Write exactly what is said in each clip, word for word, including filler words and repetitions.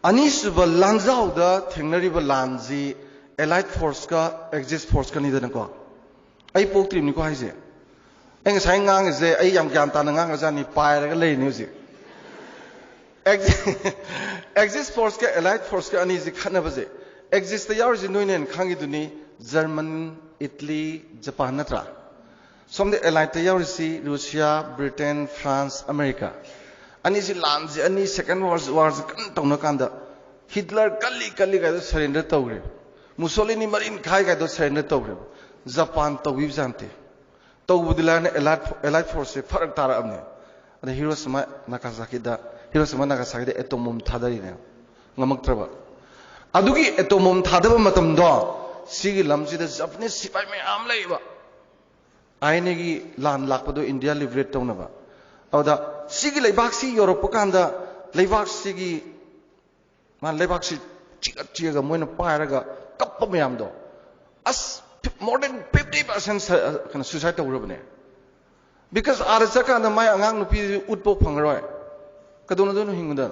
ꯑꯅꯤꯁꯨꯕ ꯂꯥꯟꯖꯥꯎꯗ ꯊꯦꯡꯅꯔꯤꯕ ꯂꯥꯟꯁꯤ Allied Forceꯀ Axis Forceꯀꯅꯤꯗꯅꯀꯣ꯫ ꯑꯩ ꯄꯣꯛꯇ꯭ꯔꯤꯕꯅꯤꯀꯣ ꯍꯥꯏꯁꯦ꯫ ꯑꯩ ꯉꯁꯥꯏ ꯉꯥꯡꯉꯤꯁꯦ ꯑꯩ ꯌꯥꯝ ꯒ꯭ꯌꯥꯟ ꯇꯥꯅ ꯉꯥꯡꯉꯖꯥꯠꯅꯤ, ꯄꯥꯏꯔꯒ ꯂꯩꯔꯤꯅꯤ ꯍꯧꯖꯤꯛ꯫ Axis Forceꯀ Allied Forceꯀ ꯑꯅꯤꯁꯤ ꯈꯠꯅꯕꯁꯦ, Axisꯇ ꯌꯥꯎꯔꯤꯁꯤ ꯅꯣꯏꯅ ꯍꯦꯟꯅ ꯈꯪꯉꯤꯗꯨꯅꯤ, German, Italy, Japan ꯅꯠꯇ꯭ꯔꯥ? ꯁꯣꯝꯗ Alliedꯇ ꯌꯥꯎꯔꯤꯁꯤ Russia, Britain, France, America꯫ ꯑꯅꯤꯁꯤ ꯂꯥꯟꯁꯤ ꯑꯅꯤ, Second World Warꯁꯤ ꯀꯟꯅ ꯇꯧꯅ ꯀꯥꯟꯗ Hitler ꯀꯜꯂꯤ ꯀꯜꯂꯤ ꯀꯥꯏꯗꯣ surrender ꯇꯧꯈ꯭ꯔꯦ꯫ Mussolini ꯃꯔꯤꯟ ꯈꯥꯏ ꯀꯥꯏꯗꯣ surrender ꯇꯧꯈ꯭ꯔꯦ꯫ Japan ꯇꯧꯕꯤꯕꯖꯥꯠ ꯅꯠꯇꯦ꯫ ꯇꯧꯕꯗꯤ ꯂꯥꯏꯅ Allied, Allied Forceꯁꯦ ꯐꯔꯛ ꯇꯥꯔꯛꯑꯕꯅꯦ꯫ ꯑꯗ Hiroshima Nagasakiꯗ, Hiroshima Nagasakiꯗ atom bomb ꯊꯥꯗꯔꯤꯅꯦ꯫ ꯉꯝꯃꯛꯇ꯭ꯔꯕ꯫ ꯑꯗꯨꯒꯤ atom bomb ꯊꯥꯗꯕ ꯃꯇꯝꯗꯣ ꯁꯤꯒꯤ ꯂꯝꯁꯤꯗ Japanese ꯁꯤꯐꯥꯏ ꯃꯌꯥꯝ ꯂꯩꯌꯦꯕ꯫ ꯑꯥꯏ ꯑꯦꯟ ꯑꯦꯒꯤ ꯂꯥꯟ ꯂꯥꯛꯄꯗꯣ India liberate ꯇꯧꯅꯕ꯫ ꯑꯗꯨꯗ ꯁꯤꯒꯤ ꯂꯩꯕꯥꯛꯁꯤ ꯌꯧꯔꯛꯄ ꯀꯥꯟꯗ ꯂꯩꯕꯥꯛꯁꯤꯒꯤ ꯃꯥ ꯂꯩꯕꯥꯛꯁꯤ ꯆꯤꯛꯑ ꯆꯤꯛꯑꯒ ꯃꯣꯏꯅ ꯄꯥꯏꯔꯒ ꯀꯞꯄ ꯃꯌꯥꯝꯗꯣ, ꯑꯁ, more than fifty percent ꯀꯩꯅꯣ suicide ꯇꯧꯈ꯭ꯔꯕꯅꯦ꯫ Because ꯑꯥꯗ ꯆꯠꯀꯥꯟꯗ ꯃꯥꯏ ꯑꯉꯥꯡ ꯅꯨꯄꯤꯗꯨ ꯎꯠꯄ ꯐꯪꯉꯔꯣꯏ꯫ ꯀꯩꯗꯧꯅꯗꯣꯏꯅꯣ ꯍꯤꯡꯕꯗ?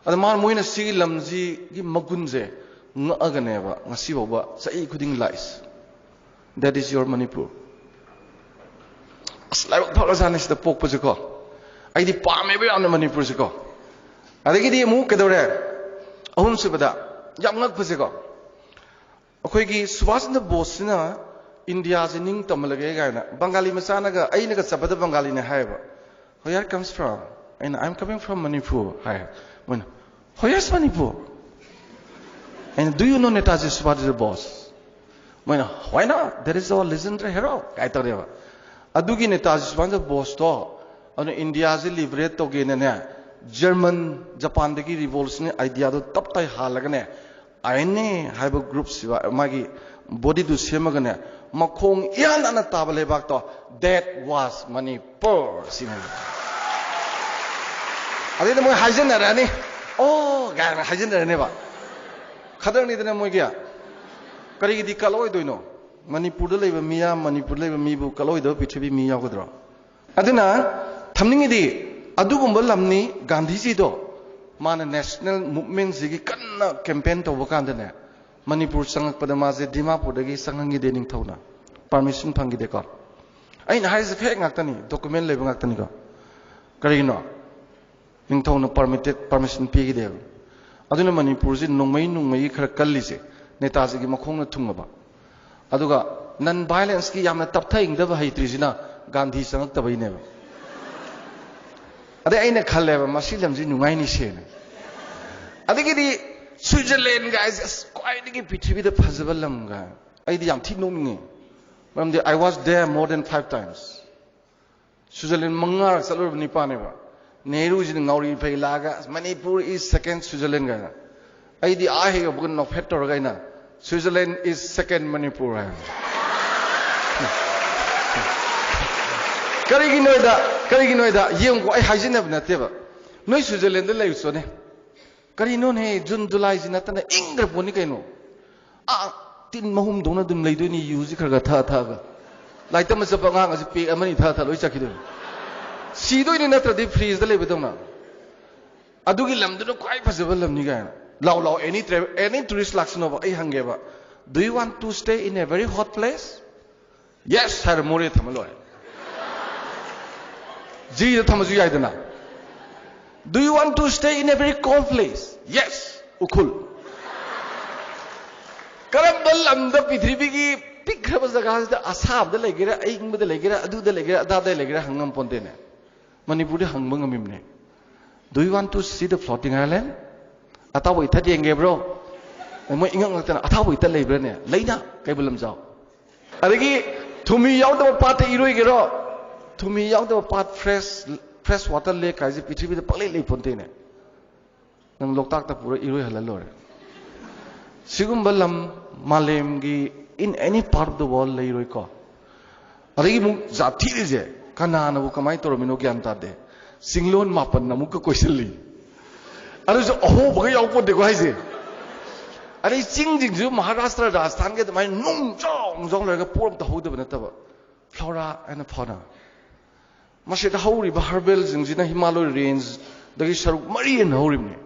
ꯑꯗ ꯃꯥ, ꯃꯣꯏꯅ ꯁꯤꯒꯤ ꯂꯝꯁꯤꯒꯤ ꯃꯒꯨꯟꯁꯦ ꯉꯛꯑꯒꯅꯦꯕ ꯉꯁꯤ ꯐꯥꯎꯕ ꯆꯍꯤ ꯈꯨꯗꯤꯡ ꯂꯥꯛꯏꯁꯦ꯫ That is your Manipur. ꯑꯁ, ꯂꯥꯏꯕꯛ ꯐꯔꯖꯥꯠꯅꯤ ꯁꯤꯗ ꯄꯣꯛꯄꯁꯦꯀꯣ꯫ ꯑꯩꯗꯤ ꯄꯥꯝꯃꯦꯕ ꯌꯥꯝꯅ ꯃꯅꯤꯄꯨꯔꯁꯦꯀꯣ꯫ ꯑꯗꯒꯤꯗꯤ ꯑꯃꯨꯛ ꯀꯩꯗꯧꯔꯦ? ꯑꯍꯨꯝꯁꯨꯕꯗ ꯌꯥꯝ ꯉꯛꯄꯁꯦꯀꯣ, ꯑꯩꯈꯣꯏꯒꯤ ꯁꯨꯕꯥꯁ ꯆꯟꯗ꯭ꯔ ꯕꯣꯁꯁꯤꯅ ꯏꯟꯗꯤꯌꯥꯁꯦ ꯅꯤꯡ ꯇꯝꯍꯜꯂꯒꯦ ꯀꯥꯏꯅ ꯕꯪꯒꯥꯂꯤ ꯃꯆꯥꯅꯒ, ꯑꯩꯅꯒ ꯆꯠꯄꯗ ꯕꯪꯒꯥꯂꯤꯅ ꯍꯥꯏꯌꯦꯕ, "Where comes from?" ꯑꯩꯅ, "I'm coming from Manipur" ꯍꯥꯏ꯫ ꯃꯣꯏꯅ, "Where's Manipur?" ꯑꯩꯅ, "Do you know Netaji Subhash Chandra Bose?" ꯃꯣꯏꯅ, "Why not? There is our legendary hero" ꯀꯥꯏ ꯇꯧꯔꯦꯕ꯫ ꯑꯗꯨꯒꯤ ꯅꯦꯇꯥꯖꯤ ꯁꯨꯕꯥꯁ ꯆꯟꯗ꯭ꯔ ꯕꯣꯁꯇꯣ, ꯑꯗꯨꯅ ꯏꯟꯗꯤꯌꯥꯁꯦ liberate ꯇꯧꯒꯦꯅꯅꯦ, ꯖꯔꯃꯟ, ꯖꯄꯥꯟꯗꯒꯤ revolutionary ideaꯗꯣ ꯇꯞ ꯇꯥꯏ ꯍꯥꯜꯂꯒꯅꯦ, ꯑꯥꯏ ꯑꯦꯟ ꯑꯦ ꯍꯥꯏꯕ groupꯁꯤꯕ ꯃꯥꯒꯤ bodyꯗꯨ ꯁꯦꯝꯃꯒꯅꯦ, ꯃꯈꯣꯡ ꯏꯍꯥꯟ ꯍꯥꯟꯅ ꯇꯥꯕ ꯂꯩꯕꯥꯛꯇꯣ, that was Manipur ꯁꯤꯅꯦ꯫ ꯑꯗꯩꯗ ꯃꯣꯏ ꯍꯥꯏꯖꯟꯅꯔꯛꯑꯅꯤ, "ꯑꯣ" ꯀꯥꯏꯅ ꯍꯥꯏꯖꯟꯅꯔꯅꯦꯕ꯫ ꯈꯗꯔꯅꯤꯗꯅ ꯃꯣꯏꯒꯤ꯫ ꯀꯔꯤꯒꯤꯗꯤ ꯀꯠꯂꯛꯑꯣꯏꯗꯣꯏꯅꯣ? ꯃꯅꯤꯄꯨꯔꯗ ꯂꯩꯕ ꯃꯤꯌꯥꯝ, ꯃꯅꯤꯄꯨꯔꯗ ꯂꯩꯕ ꯃꯤꯕꯨ ꯀꯠꯂꯛꯑꯣꯏꯗꯕ ꯄ꯭ꯔꯤꯊꯤꯕꯤ ꯃꯤ ꯌꯥꯎꯒꯗ꯭ꯔꯣ? ꯑꯗꯨꯅ ꯊꯝꯅꯤꯡꯉꯤꯗꯤ, ꯑꯗꯨꯒꯨꯝꯕ ꯂꯝꯅꯤ ꯒꯥꯟꯙꯤꯖꯤꯗꯣ꯫ ꯃꯥꯅ ꯅꯦꯁꯅꯦꯜ ꯃꯨꯚꯃꯦꯟꯁꯤꯒꯤ ꯀꯟꯅ ꯀꯦꯝꯄꯦꯟ ꯇꯧꯕ ꯀꯥꯟꯗꯅꯦ, ꯃꯅꯤꯄꯨꯔ ꯆꯪꯉꯛꯄꯗ ꯃꯥꯁꯦ ꯗꯤꯃꯥꯄꯨꯔꯗꯒꯤ ꯆꯪꯍꯟꯈꯤꯗꯦ ꯅꯤꯡꯊꯧꯅ, ꯄꯥꯔꯃꯤꯁꯟ ꯐꯪꯈꯤꯗꯦꯀꯣ꯫ ꯑꯩꯅ ꯍꯥꯏꯔꯤꯁꯦ ꯐꯦꯛ ꯉꯥꯛꯇꯅꯤ, ꯗꯣꯀꯨꯃꯦꯟ ꯂꯩꯕ ꯉꯥꯛꯇꯅꯤꯀꯣ꯫ ꯀꯔꯤꯒꯤꯅꯣ? ꯅꯤꯡꯊꯧꯅ ꯄꯔꯃꯤꯇꯦꯠ ꯄꯥꯔꯃꯤꯁꯟ ꯄꯤꯈꯤꯗꯦꯕ꯫ ꯑꯗꯨꯅ ꯃꯅꯤꯄꯨꯔꯁꯤ ꯅꯣꯡꯃꯩ ꯅꯣꯡꯃꯩꯒꯤ ꯈꯔ ꯀꯜꯂꯤꯁꯦ ꯅꯦꯇꯥꯖꯤꯒꯤ ꯃꯈꯣꯡꯅ ꯊꯨꯡꯉꯕ꯫ ꯑꯗꯨꯒ ꯅꯟ ꯚꯥꯏꯂꯦꯟꯁꯀꯤ ꯌꯥꯝꯅ ꯇꯞꯊ ꯏꯪꯗꯕ ꯍꯩꯇ꯭ꯔꯤꯁꯤꯅ ꯒꯥꯟꯙꯤ ꯆꯪꯉꯛꯇꯕꯩꯅꯦꯕ꯫ ꯑꯗꯩ ꯑꯩꯅ ꯈꯜꯂꯦꯕ, ꯃꯁꯤ ꯂꯝꯁꯤ ꯅꯨꯡꯉꯥꯏꯅꯤ ꯁꯦꯅ꯫ ꯑꯗꯒꯤꯗꯤ ꯁ꯭ꯋꯤꯖꯔꯂꯦꯟꯒ ꯍꯥꯏꯁꯦ ꯑꯁ ꯈ꯭ꯋꯥꯏꯗꯒꯤ ꯄ꯭ꯔꯤꯊꯤꯕꯤꯗ ꯐꯖꯕ ꯂꯝꯒ꯫ ꯑꯩꯗꯤ ꯌꯥꯝ ꯊꯤ ꯅꯣꯛꯅꯤꯡꯉꯦ꯫ ꯃꯔꯝꯗꯤ I was there more than five times. Switzerland ꯃꯉꯥꯔꯛ ꯆꯠꯂꯨꯔꯕ ꯅꯤꯄꯥꯅꯦꯕ꯫ ꯅꯦꯍꯔꯨꯁꯤꯅ ꯉꯥꯎꯔꯤ ꯐꯩ ꯂꯥꯛꯑꯒ "Manipur is second Switzerland" ꯀꯥꯏꯅ꯫ ꯑꯩꯗꯤ ꯑꯥ ꯍꯦꯛ ꯌꯧꯕꯒ ꯅꯣꯛꯐꯦꯠ ꯇꯧꯔꯒ ꯑꯩꯅ "Switzerland is second Manipur" ꯍꯥꯏꯕ꯫ ꯀꯔꯤꯒꯤꯅꯣꯗ, ꯀꯔꯤꯒꯤꯅꯣꯗ ꯌꯦꯡꯉꯨꯀꯣ, ꯑꯩ ꯍꯥꯏꯖꯤꯟꯅꯕ ꯅꯠꯇꯦꯕ꯫ ꯅꯣꯏ ꯁ꯭ꯋꯤꯖꯔꯂꯦꯟꯗ ꯂꯩꯔꯨꯆꯣꯅꯦ꯫ ꯀꯔꯤꯅꯣꯅꯦ, ꯖꯨꯟ ꯖꯨꯂꯥꯏꯁꯤ ꯅꯠꯇꯅ ꯏꯪꯈ꯭ꯔ ꯄꯣꯠꯅꯤ ꯀꯩꯅꯣ꯫ ꯑꯥ, ꯇꯤꯟ ꯃꯍꯨꯝꯗꯧꯅ ꯑꯗꯨꯝ ꯂꯩꯗꯣꯏꯅꯤ, ꯌꯨꯁꯤ ꯈꯔ ꯈꯔ ꯊꯛꯑ ꯊꯛꯑꯒ꯫ ꯂꯥꯏꯔꯤꯛ ꯇꯝꯕ ꯆꯠꯄ ꯑꯉꯥꯡ ꯑꯁꯤ ꯄꯦꯛ ꯑꯃꯅꯤ ꯊꯛꯑ ꯊꯛꯑ ꯂꯣꯏ ꯆꯠꯈꯤꯗꯣꯏꯅꯤ꯫ ꯁꯤꯗꯣꯏꯅꯤ ꯅꯠꯇ꯭ꯔꯗꯤ ꯐ꯭ꯔꯤꯖꯇ ꯂꯩꯕꯗꯧꯅ꯫ ꯑꯗꯨꯒꯤ ꯂꯝꯗꯨꯅ ꯈ꯭ꯋꯥꯏ ꯐꯖꯕ ꯂꯝꯅꯤ ꯀꯥꯏꯅ꯫ ꯂꯥꯎ ꯂꯥꯎ, any travel, any tourist ꯂꯥꯛꯁꯅꯣꯕ, ꯑꯩ ꯍꯪꯒꯦꯕ, "Do you want to stay in a very hot place?" "Yes" ꯍꯥꯏꯔ ꯃꯣꯔꯦ ꯊꯝꯃ ꯂꯣꯏꯔꯦ꯫ ꯖꯤꯗ ꯊꯝꯃꯁꯨ ꯌꯥꯏꯗꯅ꯫ "Do you want to stay in a very cold place?" "Yes" Ukhrul. ꯀꯔꯝꯕ ꯂꯝꯗ ꯄ꯭ꯔꯤꯊꯤꯕꯤꯒꯤ ꯄꯤꯛꯈ꯭ꯔꯕ ꯖꯒꯥꯁꯤꯗ ꯑꯁꯥꯕꯗ ꯂꯩꯒꯦꯔꯥ, ꯑꯏꯪꯕꯗ ꯂꯩꯒꯦꯔꯥ, ꯑꯗꯨꯗ ꯂꯩꯒꯦꯔꯥ, ꯑꯗꯥꯗ ꯂꯩꯒꯦꯔꯥ ꯍꯪ ꯉꯝ ꯄꯣꯟꯇꯦꯅꯦ꯫ ꯃꯅꯤꯄꯨꯔꯗꯤ ꯍꯪꯕ ꯉꯝꯃꯤꯕꯅꯦ꯫ "Do you want to see the floating island?" ꯑꯇꯥꯎꯕ ꯏꯊꯠ ꯌꯦꯡꯒꯦꯕ꯭ꯔꯣ? ꯃꯣꯏ ꯏꯉꯛ ꯉꯛꯇꯅ, "ꯑꯇꯥꯎꯕ ꯏꯊꯠ ꯂꯩꯕ꯭ꯔꯥꯅꯦ?" "ꯂꯩꯅ, ꯀꯩꯕꯨꯜ ꯂꯝꯖꯥꯎ"꯫ ꯑꯗꯒꯤ ꯊꯨꯝꯍꯤ ꯌꯥꯎꯗꯕ ꯄꯥꯠꯇ ꯏꯔꯣꯏꯒꯦꯔꯣ? ꯊꯨꯝꯍꯤ ꯌꯥꯎꯗꯕ ꯄꯥꯠ, fresh, fresh water lake ꯍꯥꯏꯁꯦ ꯄ꯭ꯔꯤꯊꯤꯕꯤꯗ ꯄꯪꯂꯩ ꯂꯩ ꯄꯣꯟꯇꯦꯅꯦ꯫ ꯅꯪ ꯂꯣꯛꯇꯥꯛꯇ ꯄꯨꯔ ꯏꯔꯣꯏꯍꯜꯂ ꯂꯣꯏꯔꯦ꯫ ꯁꯤꯒꯨꯝꯕ ꯂꯝ ꯃꯥꯂꯦꯝꯒꯤ in any part of the world ꯂꯩꯔꯣꯏꯀꯣ꯫ ꯑꯗꯒꯤ ꯑꯃꯨꯛ ꯖꯥꯠ ꯊꯤꯔꯤꯁꯦ, ꯀꯅꯥꯅꯕꯨ ꯀꯃꯥꯏꯅ ꯇꯧꯔꯝꯃꯤꯅꯣ ꯒ꯭ꯌꯥꯟ ꯇꯥꯗꯦ꯫ ꯆꯤꯡꯂꯣꯟ ꯃꯥꯄꯟ ꯑꯃꯨꯛꯀ ꯀꯣꯏꯁꯤꯜꯂꯤ꯫ ꯑꯗꯨꯁꯨ ꯑꯍꯣꯕꯒ ꯌꯥꯎ ꯄꯣꯠꯇꯦꯀꯣ ꯍꯥꯏꯁꯦ꯫ ꯑꯗꯩ ꯆꯤꯡꯁꯤꯡꯁꯨ ꯃꯍꯥꯔꯥꯁꯇ꯭ꯔ, ꯔꯥꯖꯁꯊꯥꯟꯒꯤ ꯑꯗꯨꯃꯥꯏꯅ ꯅꯨꯡ ꯆꯥꯎ ꯅꯨꯡ ꯆꯥꯎ ꯂꯩꯔꯒ ꯄꯣꯠ ꯑꯝꯇ ꯍꯧꯗꯕ ꯅꯠꯇꯕ, flora and fauna꯫ ꯃꯁꯤꯗ ꯍꯧꯔꯤꯕ ꯍꯔꯕꯦꯜꯁꯤꯡꯁꯤꯅ ꯍꯤꯃꯥꯂꯣꯏ ꯔꯦꯟꯖ ꯗꯒꯤ ꯁꯔꯨꯛ ꯃꯔꯤ ꯍꯦꯟꯅ ꯍꯧꯔꯤꯕꯅꯤ꯫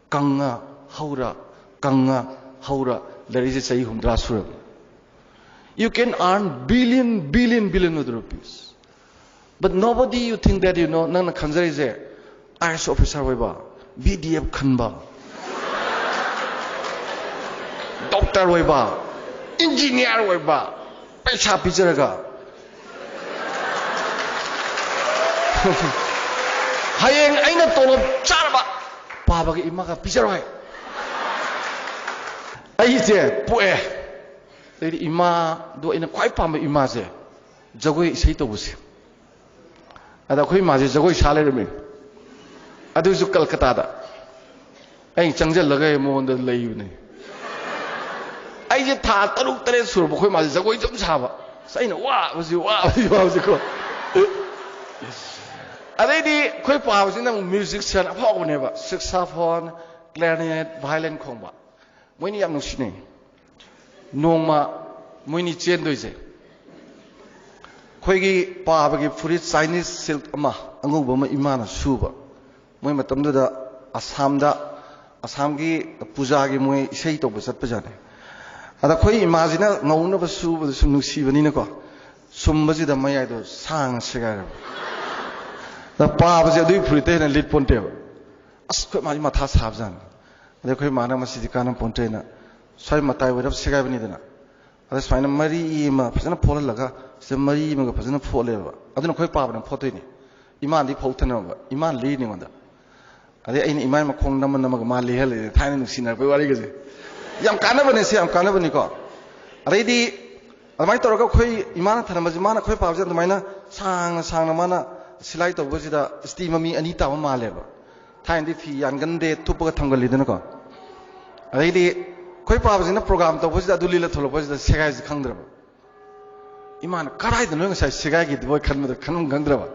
ꯀꯪꯉ ꯍꯧꯔ, ꯀꯪꯉ ꯍꯧꯔ, ꯂꯩꯔꯛꯏꯁꯦ ꯆꯍꯤ ꯍꯨꯝꯗ꯭ꯔꯥ ꯁꯨꯔꯕꯅꯤ꯫ You can earn billion, billion, billion of the rupees. But nobody, you think that, you know, ꯅꯪꯅ ꯈꯟꯖꯔꯤꯁꯦ, IAS officer ꯑꯣꯏꯕ, BDF ꯈꯟꯕ, doctor ꯑꯣꯏꯕ, engineer ꯑꯣꯏꯕ, ꯄꯩꯁꯥ ꯄꯤꯖꯔꯒ, ꯍꯌꯦꯡ ꯑꯩꯅ ꯇꯣꯂꯣꯞ ꯆꯥꯔꯕ, ꯄꯥꯕꯒꯤ ꯏꯃꯥꯒ ꯄꯤꯖꯔꯣꯏ꯫ ꯑꯩꯁꯦ ꯄꯣꯛꯑꯦ, ꯑꯗꯩꯗꯤ ꯏꯃꯥꯗꯣ, ꯑꯩꯅ ꯈ꯭ꯋꯥꯏ ꯄꯥꯝꯕ ꯏꯃꯥꯁꯦ ꯖꯒꯣꯏ ꯏꯁꯩ ꯇꯧꯕꯁꯦ꯫ ꯑꯗ ꯑꯩꯈꯣꯏ ꯏꯃꯥꯁꯦ ꯖꯒꯣꯏ ꯁꯥ ꯂꯩꯔꯝꯃꯤ, ꯑꯗꯨꯁꯨ ꯀꯜꯀꯇꯥꯗ꯫ ꯑꯩ ꯆꯪꯁꯤꯜꯂꯒ ꯃꯉꯣꯟꯗ ꯂꯩꯕꯅꯦ꯫ ꯑꯩꯁꯦ ꯊꯥ ꯇꯔꯨꯛ ꯇꯔꯦꯠ ꯁꯨꯔꯕ ꯑꯩꯈꯣꯏ ꯃꯥꯁꯦ ꯖꯒꯣꯏ ꯁꯨꯝ ꯁꯥꯕ꯫ ꯑꯁ, ꯑꯩꯅ ꯋꯥꯕꯁꯤ, ꯋꯥꯕꯁꯤ, ꯋꯥꯕꯁꯤꯀꯣ꯫ ꯑꯗꯩꯗꯤ ꯑꯩꯈꯣꯏ ꯄꯥꯕꯁꯤꯅ ꯑꯃꯨꯛ musician ꯑꯐꯥꯎꯕꯅꯦꯕ, saxophone, clarinet, violin ꯈꯣꯡꯕ꯫ ꯃꯣꯏꯅꯤ ꯌꯥꯝ ꯅꯨꯡꯁꯤꯅꯩ꯫ ꯅꯣꯡꯃ ꯃꯣꯏꯅꯤ ꯆꯦꯟꯗꯣꯏꯁꯦ, ꯑꯩꯈꯣꯏꯒꯤ ꯄꯥꯕꯒꯤ ꯐꯨꯔꯤꯠ Chinese silk ꯑꯃ ꯑꯉꯧꯕ ꯑꯃ ꯏꯃꯥꯅ ꯁꯨꯕ꯫ ꯃꯣꯏ ꯃꯇꯝꯗꯨꯗ ꯑꯁꯥꯝꯗ, ꯑꯁꯥꯝꯒꯤ ꯄꯨꯖꯥꯒꯤ ꯃꯣꯏ ꯏꯁꯩ ꯇꯧꯕ ꯆꯠꯄꯖꯥꯠꯅꯤ꯫ ꯑꯗ ꯑꯩꯈꯣꯏ ꯏꯃꯥꯁꯤꯅ ꯉꯧꯅꯕ ꯁꯨꯕꯗꯨ ꯁꯨꯝ ꯅꯨꯡꯁꯤꯕꯅꯤꯅꯀꯣ, ꯁꯨꯝꯕꯁꯤꯗ ꯃꯌꯥꯏꯗꯣ ꯁꯥꯡꯅ ꯁꯦꯒꯥꯏꯔꯕ꯫ ꯑꯗ ꯄꯥꯕꯁꯦ ꯑꯗꯨꯒꯤ ꯐꯨꯔꯤꯠꯇ ꯍꯦꯟꯅ ꯂꯤꯠ ꯄꯣꯟꯇꯦꯕ꯫ ꯑꯁ, ꯑꯩꯈꯣꯏ ꯃꯥꯁꯤ ꯃꯊꯥ ꯁꯥꯕꯖꯥꯠꯅꯤ꯫ ꯑꯗꯩ ꯑꯩꯈꯣꯏ ꯃꯥꯅ ꯃꯁꯤꯗꯤ ꯀꯥꯟꯅ ꯄꯣꯟꯇꯦꯅ ꯁ꯭ꯋꯥꯏ ꯃꯇꯥꯏ ꯑꯣꯏꯔꯞ ꯁꯦꯒꯥꯏꯕꯅꯤꯗꯅ, ꯑꯗ ꯁꯨꯃꯥꯏꯅ ꯃꯔꯤ ꯑꯃ ꯐꯖꯅ ꯐꯣꯠꯍꯜꯂꯒ, ꯁꯤꯗ ꯃꯔꯤ ꯑꯃꯒ ꯐꯖꯅ ꯐꯣꯠꯂꯦꯕ꯫ ꯑꯗꯨꯅ ꯑꯩꯈꯣꯏ ꯄꯥꯕꯅ ꯐꯣꯠꯇꯣꯏꯅꯤ꯫ ꯏꯃꯥꯟꯗꯤ ꯐꯧ ꯊꯅꯕ, ꯏꯃꯥꯟ ꯂꯤꯔꯤꯅꯤ ꯑꯩꯉꯣꯟꯗ꯫ ꯑꯗꯩ ꯑꯩꯅ ꯏꯃꯥꯏ ꯃꯈꯣꯡ ꯅꯝꯃ ꯅꯝꯃꯒ ꯃꯥ ꯂꯤꯍꯜꯂꯦ, ꯊꯥꯏꯅ ꯅꯨꯡꯁꯤꯅꯔꯛꯄꯩ ꯋꯥꯔꯤꯒꯁꯦ꯫ ꯌꯥꯝ ꯀꯥꯟꯅꯕꯅꯦ ꯁꯤ, ꯌꯥꯝ ꯀꯥꯟꯅꯕꯅꯤꯀꯣ꯫ ꯑꯗꯩꯗꯤ ꯑꯗꯨꯃꯥꯏꯅ ꯇꯧꯔꯒ ꯑꯩꯈꯣꯏ ꯏꯃꯥꯅ ꯊꯅꯝꯕꯁꯦ, ꯃꯥꯅ ꯑꯩꯈꯣꯏ ꯄꯥꯕꯁꯦ ꯑꯗꯨꯃꯥꯏꯅ ꯁꯥꯡꯅ ꯁꯥꯡꯅ ꯃꯥꯅ ꯁꯤꯂꯥꯏ ꯇꯧꯕꯁꯤꯗ ꯏꯁꯇꯤ ꯃꯃꯤ ꯑꯅꯤ ꯇꯥꯕ ꯃꯥꯜꯂꯦꯕ꯫ ꯊꯥꯏꯅꯗꯤ ꯐꯤ ꯌꯥꯟꯒꯟꯗꯦ, ꯊꯨꯞꯄꯒ ꯊꯝꯒꯜꯂꯤꯗꯅꯀꯣ꯫ ꯑꯗꯩꯗꯤ ꯑꯩꯈꯣꯏ ꯄꯥꯕꯁꯤꯅ program ꯇꯧꯕꯁꯤꯗ ꯑꯗꯨ ꯂꯤꯠꯂ ꯊꯣꯛꯂꯛꯄꯁꯤꯗ ꯁꯦꯒꯥꯏꯁꯤ ꯈꯪꯗ꯭ꯔꯕ꯫ ꯏꯃꯥꯅ ꯀꯗꯥꯏꯗꯅꯣ ꯉꯁꯥꯏ ꯁꯦꯒꯥꯏꯈꯤꯗꯨꯕꯣ ꯈꯟꯕꯗ ꯈꯟꯐꯝ ꯈꯪꯗ꯭ꯔꯕ꯫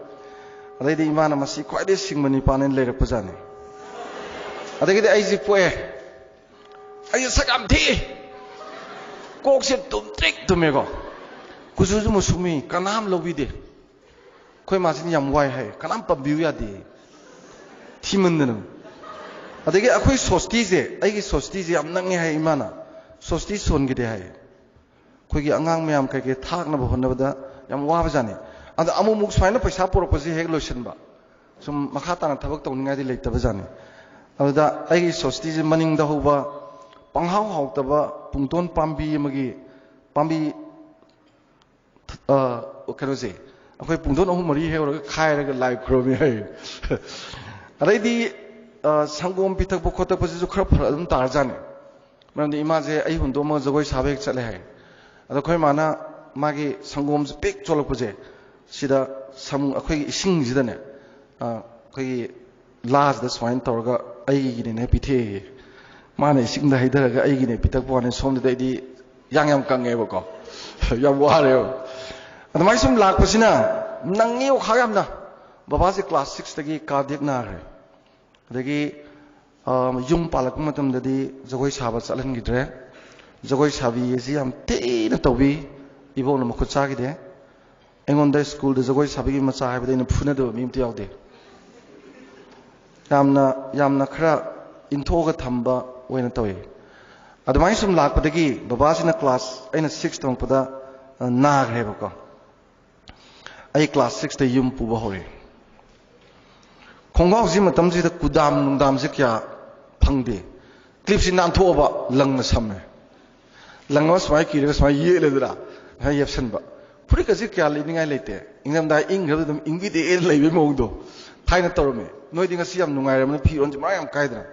ꯑꯗꯩꯗꯤ ꯏꯃꯥꯅ ꯃꯁꯤ ꯈ꯭ꯋꯥꯏꯗꯒꯤ ꯁꯤꯡꯕ ꯅꯤꯄꯥꯅꯦꯅ ꯂꯩꯔꯛꯄꯖꯥꯠꯅꯤ꯫ ꯑꯗꯒꯤꯗꯤ ꯑꯩꯁꯤ ꯄꯣꯛꯑꯦ꯫ ꯑꯩꯁꯦ ꯁꯛ ꯌꯥꯝ ꯊꯤ꯫ ꯀꯣꯛꯁꯦ ꯇꯨꯝꯇ꯭ꯔꯤꯛ ꯇꯨꯝꯃꯦꯀꯣ꯫ ꯀꯨꯆꯨꯁꯨ ꯃꯨꯁꯨꯛ ꯃꯨꯏ, ꯀꯅꯥꯝ ꯂꯧꯕꯤꯗꯦ꯫ ꯑꯩꯈꯣꯏ ꯃꯥꯁꯤꯅ ꯌꯥꯝ ꯋꯥꯏ ꯍꯥꯏ, ꯀꯅꯥꯝ ꯄꯥꯝꯕꯤꯌꯨ ꯌꯥꯗꯦ꯫ ꯊꯤꯃꯟꯗꯅ꯫ ꯑꯗꯒꯤ ꯑꯩꯈꯣꯏ ꯁꯣꯁꯇꯤꯁꯦ, ꯑꯩꯒꯤ ꯁꯣꯁꯇꯤꯁꯦ ꯌꯥꯝ ꯅꯛꯉꯦ ꯍꯥꯏ ꯏꯃꯥꯅ꯫ ꯁꯣꯁꯇꯤ ꯁꯣꯟꯈꯤꯗꯦ ꯍꯥꯏ꯫ ꯑꯩꯈꯣꯏꯒꯤ ꯑꯉꯥꯡ ꯃꯌꯥꯝ ꯀꯩꯀꯩ ꯊꯥꯛꯅꯕ ꯍꯣꯠꯅꯕꯗ ꯌꯥꯝ ꯋꯥꯕꯖꯥꯠꯅꯤ꯫ ꯑꯗ ꯑꯃꯨꯛ ꯑꯃꯨꯛ ꯁꯨꯃꯥꯏꯅ ꯄꯩꯁꯥ ꯄꯨꯔꯛꯄꯁꯦ ꯍꯦꯛ ꯂꯣꯏꯁꯤꯟꯕ, ꯁꯨꯝ ꯃꯈꯥ ꯇꯥꯅ ꯊꯕꯛ ꯇꯧꯅꯤꯡꯉꯥꯏꯗꯤ ꯂꯩꯇꯕꯖꯥꯠꯅꯤ꯫ ꯑꯗꯨꯗ ꯑꯩꯒꯤ ꯁꯣꯁꯇꯤꯁꯦ ꯃꯅꯤꯡꯗ ꯍꯧꯕ ꯄꯪꯍꯥꯎ ꯍꯥꯎꯇꯕ ꯄꯨꯡꯗꯣꯟ ꯄꯥꯝꯕꯤ ꯑꯃꯒꯤ, ꯄꯥꯝꯕꯤ, ꯑ, ꯀꯩꯅꯣꯁꯦ, ꯑꯩꯈꯣꯏ ꯄꯨꯡꯗꯣꯟ ꯑꯍꯨꯝ ꯃꯔꯤ ꯍꯦꯛꯎꯔꯒ ꯈꯥꯏꯔꯒ ꯂꯥꯏ ꯈꯨꯔꯨꯝꯃꯤ ꯍꯥꯏ꯫ ꯑꯗꯩꯗꯤ, ꯑ, ꯁꯪꯒꯣꯝ ꯄꯤꯊꯛꯄ ꯈꯣꯠꯇꯛꯄꯁꯤꯁꯨ ꯈꯔ ꯐꯔꯛ ꯑꯗꯨꯝ ꯇꯥꯔꯖꯥꯠꯅꯤ꯫ ꯃꯔꯝꯗꯤ ꯏꯃꯥꯁꯦ ꯑꯩ ꯍꯨꯟꯗꯣꯛꯑꯝꯃꯒ ꯖꯒꯣꯏ ꯁꯥꯕ ꯍꯦꯛ ꯆꯠꯂꯦ ꯍꯥꯏ꯫ ꯑꯗꯣ ꯑꯩꯈꯣꯏ ꯃꯥꯅ ꯃꯥꯒꯤ ꯁꯪꯒꯣꯝꯁꯦ ꯄꯤꯛ ꯆꯣꯜꯂꯛꯄꯁꯦ, ꯁꯤꯗ ꯁꯪ-, ꯑꯩꯈꯣꯏꯒꯤ ꯏꯁꯤꯡꯁꯤꯗꯅꯦ, ꯑ, ꯑꯩꯈꯣꯏꯒꯤ ꯂꯥꯁꯤꯗ ꯁꯨꯃꯥꯏꯅ ꯇꯧꯔꯒ ꯑꯩꯒꯤꯅꯦꯅ ꯄꯤꯊꯛꯑꯦ꯫ ꯃꯥꯅ ꯏꯁꯤꯡꯗ ꯍꯩꯊꯔꯒ ꯑꯩꯒꯤꯅꯦ ꯄꯤꯊꯛꯄ ꯋꯥꯅꯤ꯫ ꯁꯣꯝꯗꯗꯤ ꯑꯩꯗꯤ ꯌꯥꯡ ꯌꯥꯝ ꯀꯪꯉꯦꯕꯀꯣ꯫ ꯌꯥꯝ ꯋꯥꯔꯦꯕ꯫ ꯑꯗꯨꯃꯥꯏꯅ ꯁꯨꯝ ꯂꯥꯛꯄꯁꯤꯅ ꯅꯪꯉꯦ ꯑꯣꯈꯥꯛ ꯌꯥꯝꯅ꯫ ꯕꯕꯥꯁꯦ ꯀ꯭ꯂꯥꯁ ꯁꯤꯛꯁꯇꯒꯤ ꯀꯥꯔꯗꯤꯌꯦꯛ ꯅꯥꯈ꯭ꯔꯦ꯫ ꯑꯗꯒꯤ, ꯑ, ꯌꯨꯝ ꯄꯥꯜꯂꯛꯄ ꯃꯇꯝꯗꯗꯤ ꯖꯒꯣꯏ ꯁꯥꯕ ꯆꯠꯍꯟꯈꯤꯗ꯭ꯔꯦ꯫ ꯖꯒꯣꯏ ꯁꯥꯕꯤ ꯑꯁꯤ ꯌꯥꯝ ꯊꯤꯅ ꯇꯧꯕꯤ꯫ ꯏꯕꯣꯛꯅ ꯃꯈꯨꯠ ꯆꯥꯈꯤꯗꯦ꯫ ꯑꯩꯉꯣꯟꯗ ꯁ꯭ꯀꯨꯜꯗ ꯖꯒꯣꯏ ꯁꯥꯕꯤꯒꯤ ꯃꯆꯥ ꯍꯥꯏꯕꯗ ꯑꯩꯅ ꯐꯨꯅꯗꯕ ꯃꯤ ꯑꯝꯇ ꯌꯥꯎꯗꯦ꯫ ꯌꯥꯝꯅ, ꯌꯥꯝꯅ ꯈꯔ ꯏꯟꯊꯣꯛꯑꯒ ꯊꯝꯕ ꯑꯣꯏꯅ ꯇꯧꯋꯤ꯫ ꯑꯗꯨꯃꯥꯏꯅ ꯁꯨꯝ ꯂꯥꯛꯄꯗꯒꯤ ꯕꯕꯥꯁꯤꯅ ꯀ꯭ꯂꯥꯁ, ꯑꯩꯅ ꯁꯤꯛꯁ ꯇꯝꯃꯛꯄꯗ, ꯑ, ꯅꯥꯈ꯭ꯔꯦꯕꯀꯣ꯫ ꯑꯩ ꯀ꯭ꯂꯥꯁ ꯁꯤꯛꯁꯇ ꯌꯨꯝ ꯄꯨꯕ ꯍꯧꯔꯦ꯫ ꯈꯣꯡꯒ꯭ꯔꯥꯎꯁꯤ ꯃꯇꯝꯁꯤꯗ ꯀꯨꯗꯥꯝ ꯅꯨꯡꯗꯥꯝꯁꯦ ꯀꯌꯥ ꯐꯪꯗꯦ꯫ ꯀ꯭ꯂꯤꯞꯁꯤ ꯅꯥꯟꯊꯣꯛꯑꯕ ꯂꯪꯅ ꯁꯝꯃꯦ꯫ ꯂꯪ ꯑꯃ ꯁꯨꯃꯥꯏꯅ ꯀꯤꯔꯒ ꯁꯨꯃꯥꯏꯅ ꯌꯦꯠꯂꯦꯗꯅ, ꯁꯨꯃꯥꯏꯅ ꯌꯦꯞꯁꯟꯕ꯫ ꯐꯨꯔꯤꯠꯀꯁꯦ ꯀꯌꯥ ꯂꯤꯠꯅꯤꯡꯉꯥꯏ ꯂꯩꯇꯦ꯫ ꯏꯪꯊꯝꯊꯥ ꯏꯪꯈ꯭ꯔꯕꯗ ꯑꯗꯨꯝ ꯏꯪꯕꯤꯗꯦꯅ ꯂꯩꯕꯒꯤ ꯃꯑꯣꯡꯗꯣ ꯊꯥꯏꯅ ꯇꯧꯔꯝꯃꯤ꯫ ꯅꯣꯏꯗꯤ ꯉꯁꯤ ꯌꯥꯝ ꯅꯨꯡꯉꯥꯏꯔꯕꯅꯤꯅ ꯐꯤꯔꯣꯟꯁꯦ ꯃꯔꯥꯡ ꯌꯥꯝ ꯀꯥꯏꯗꯅ꯫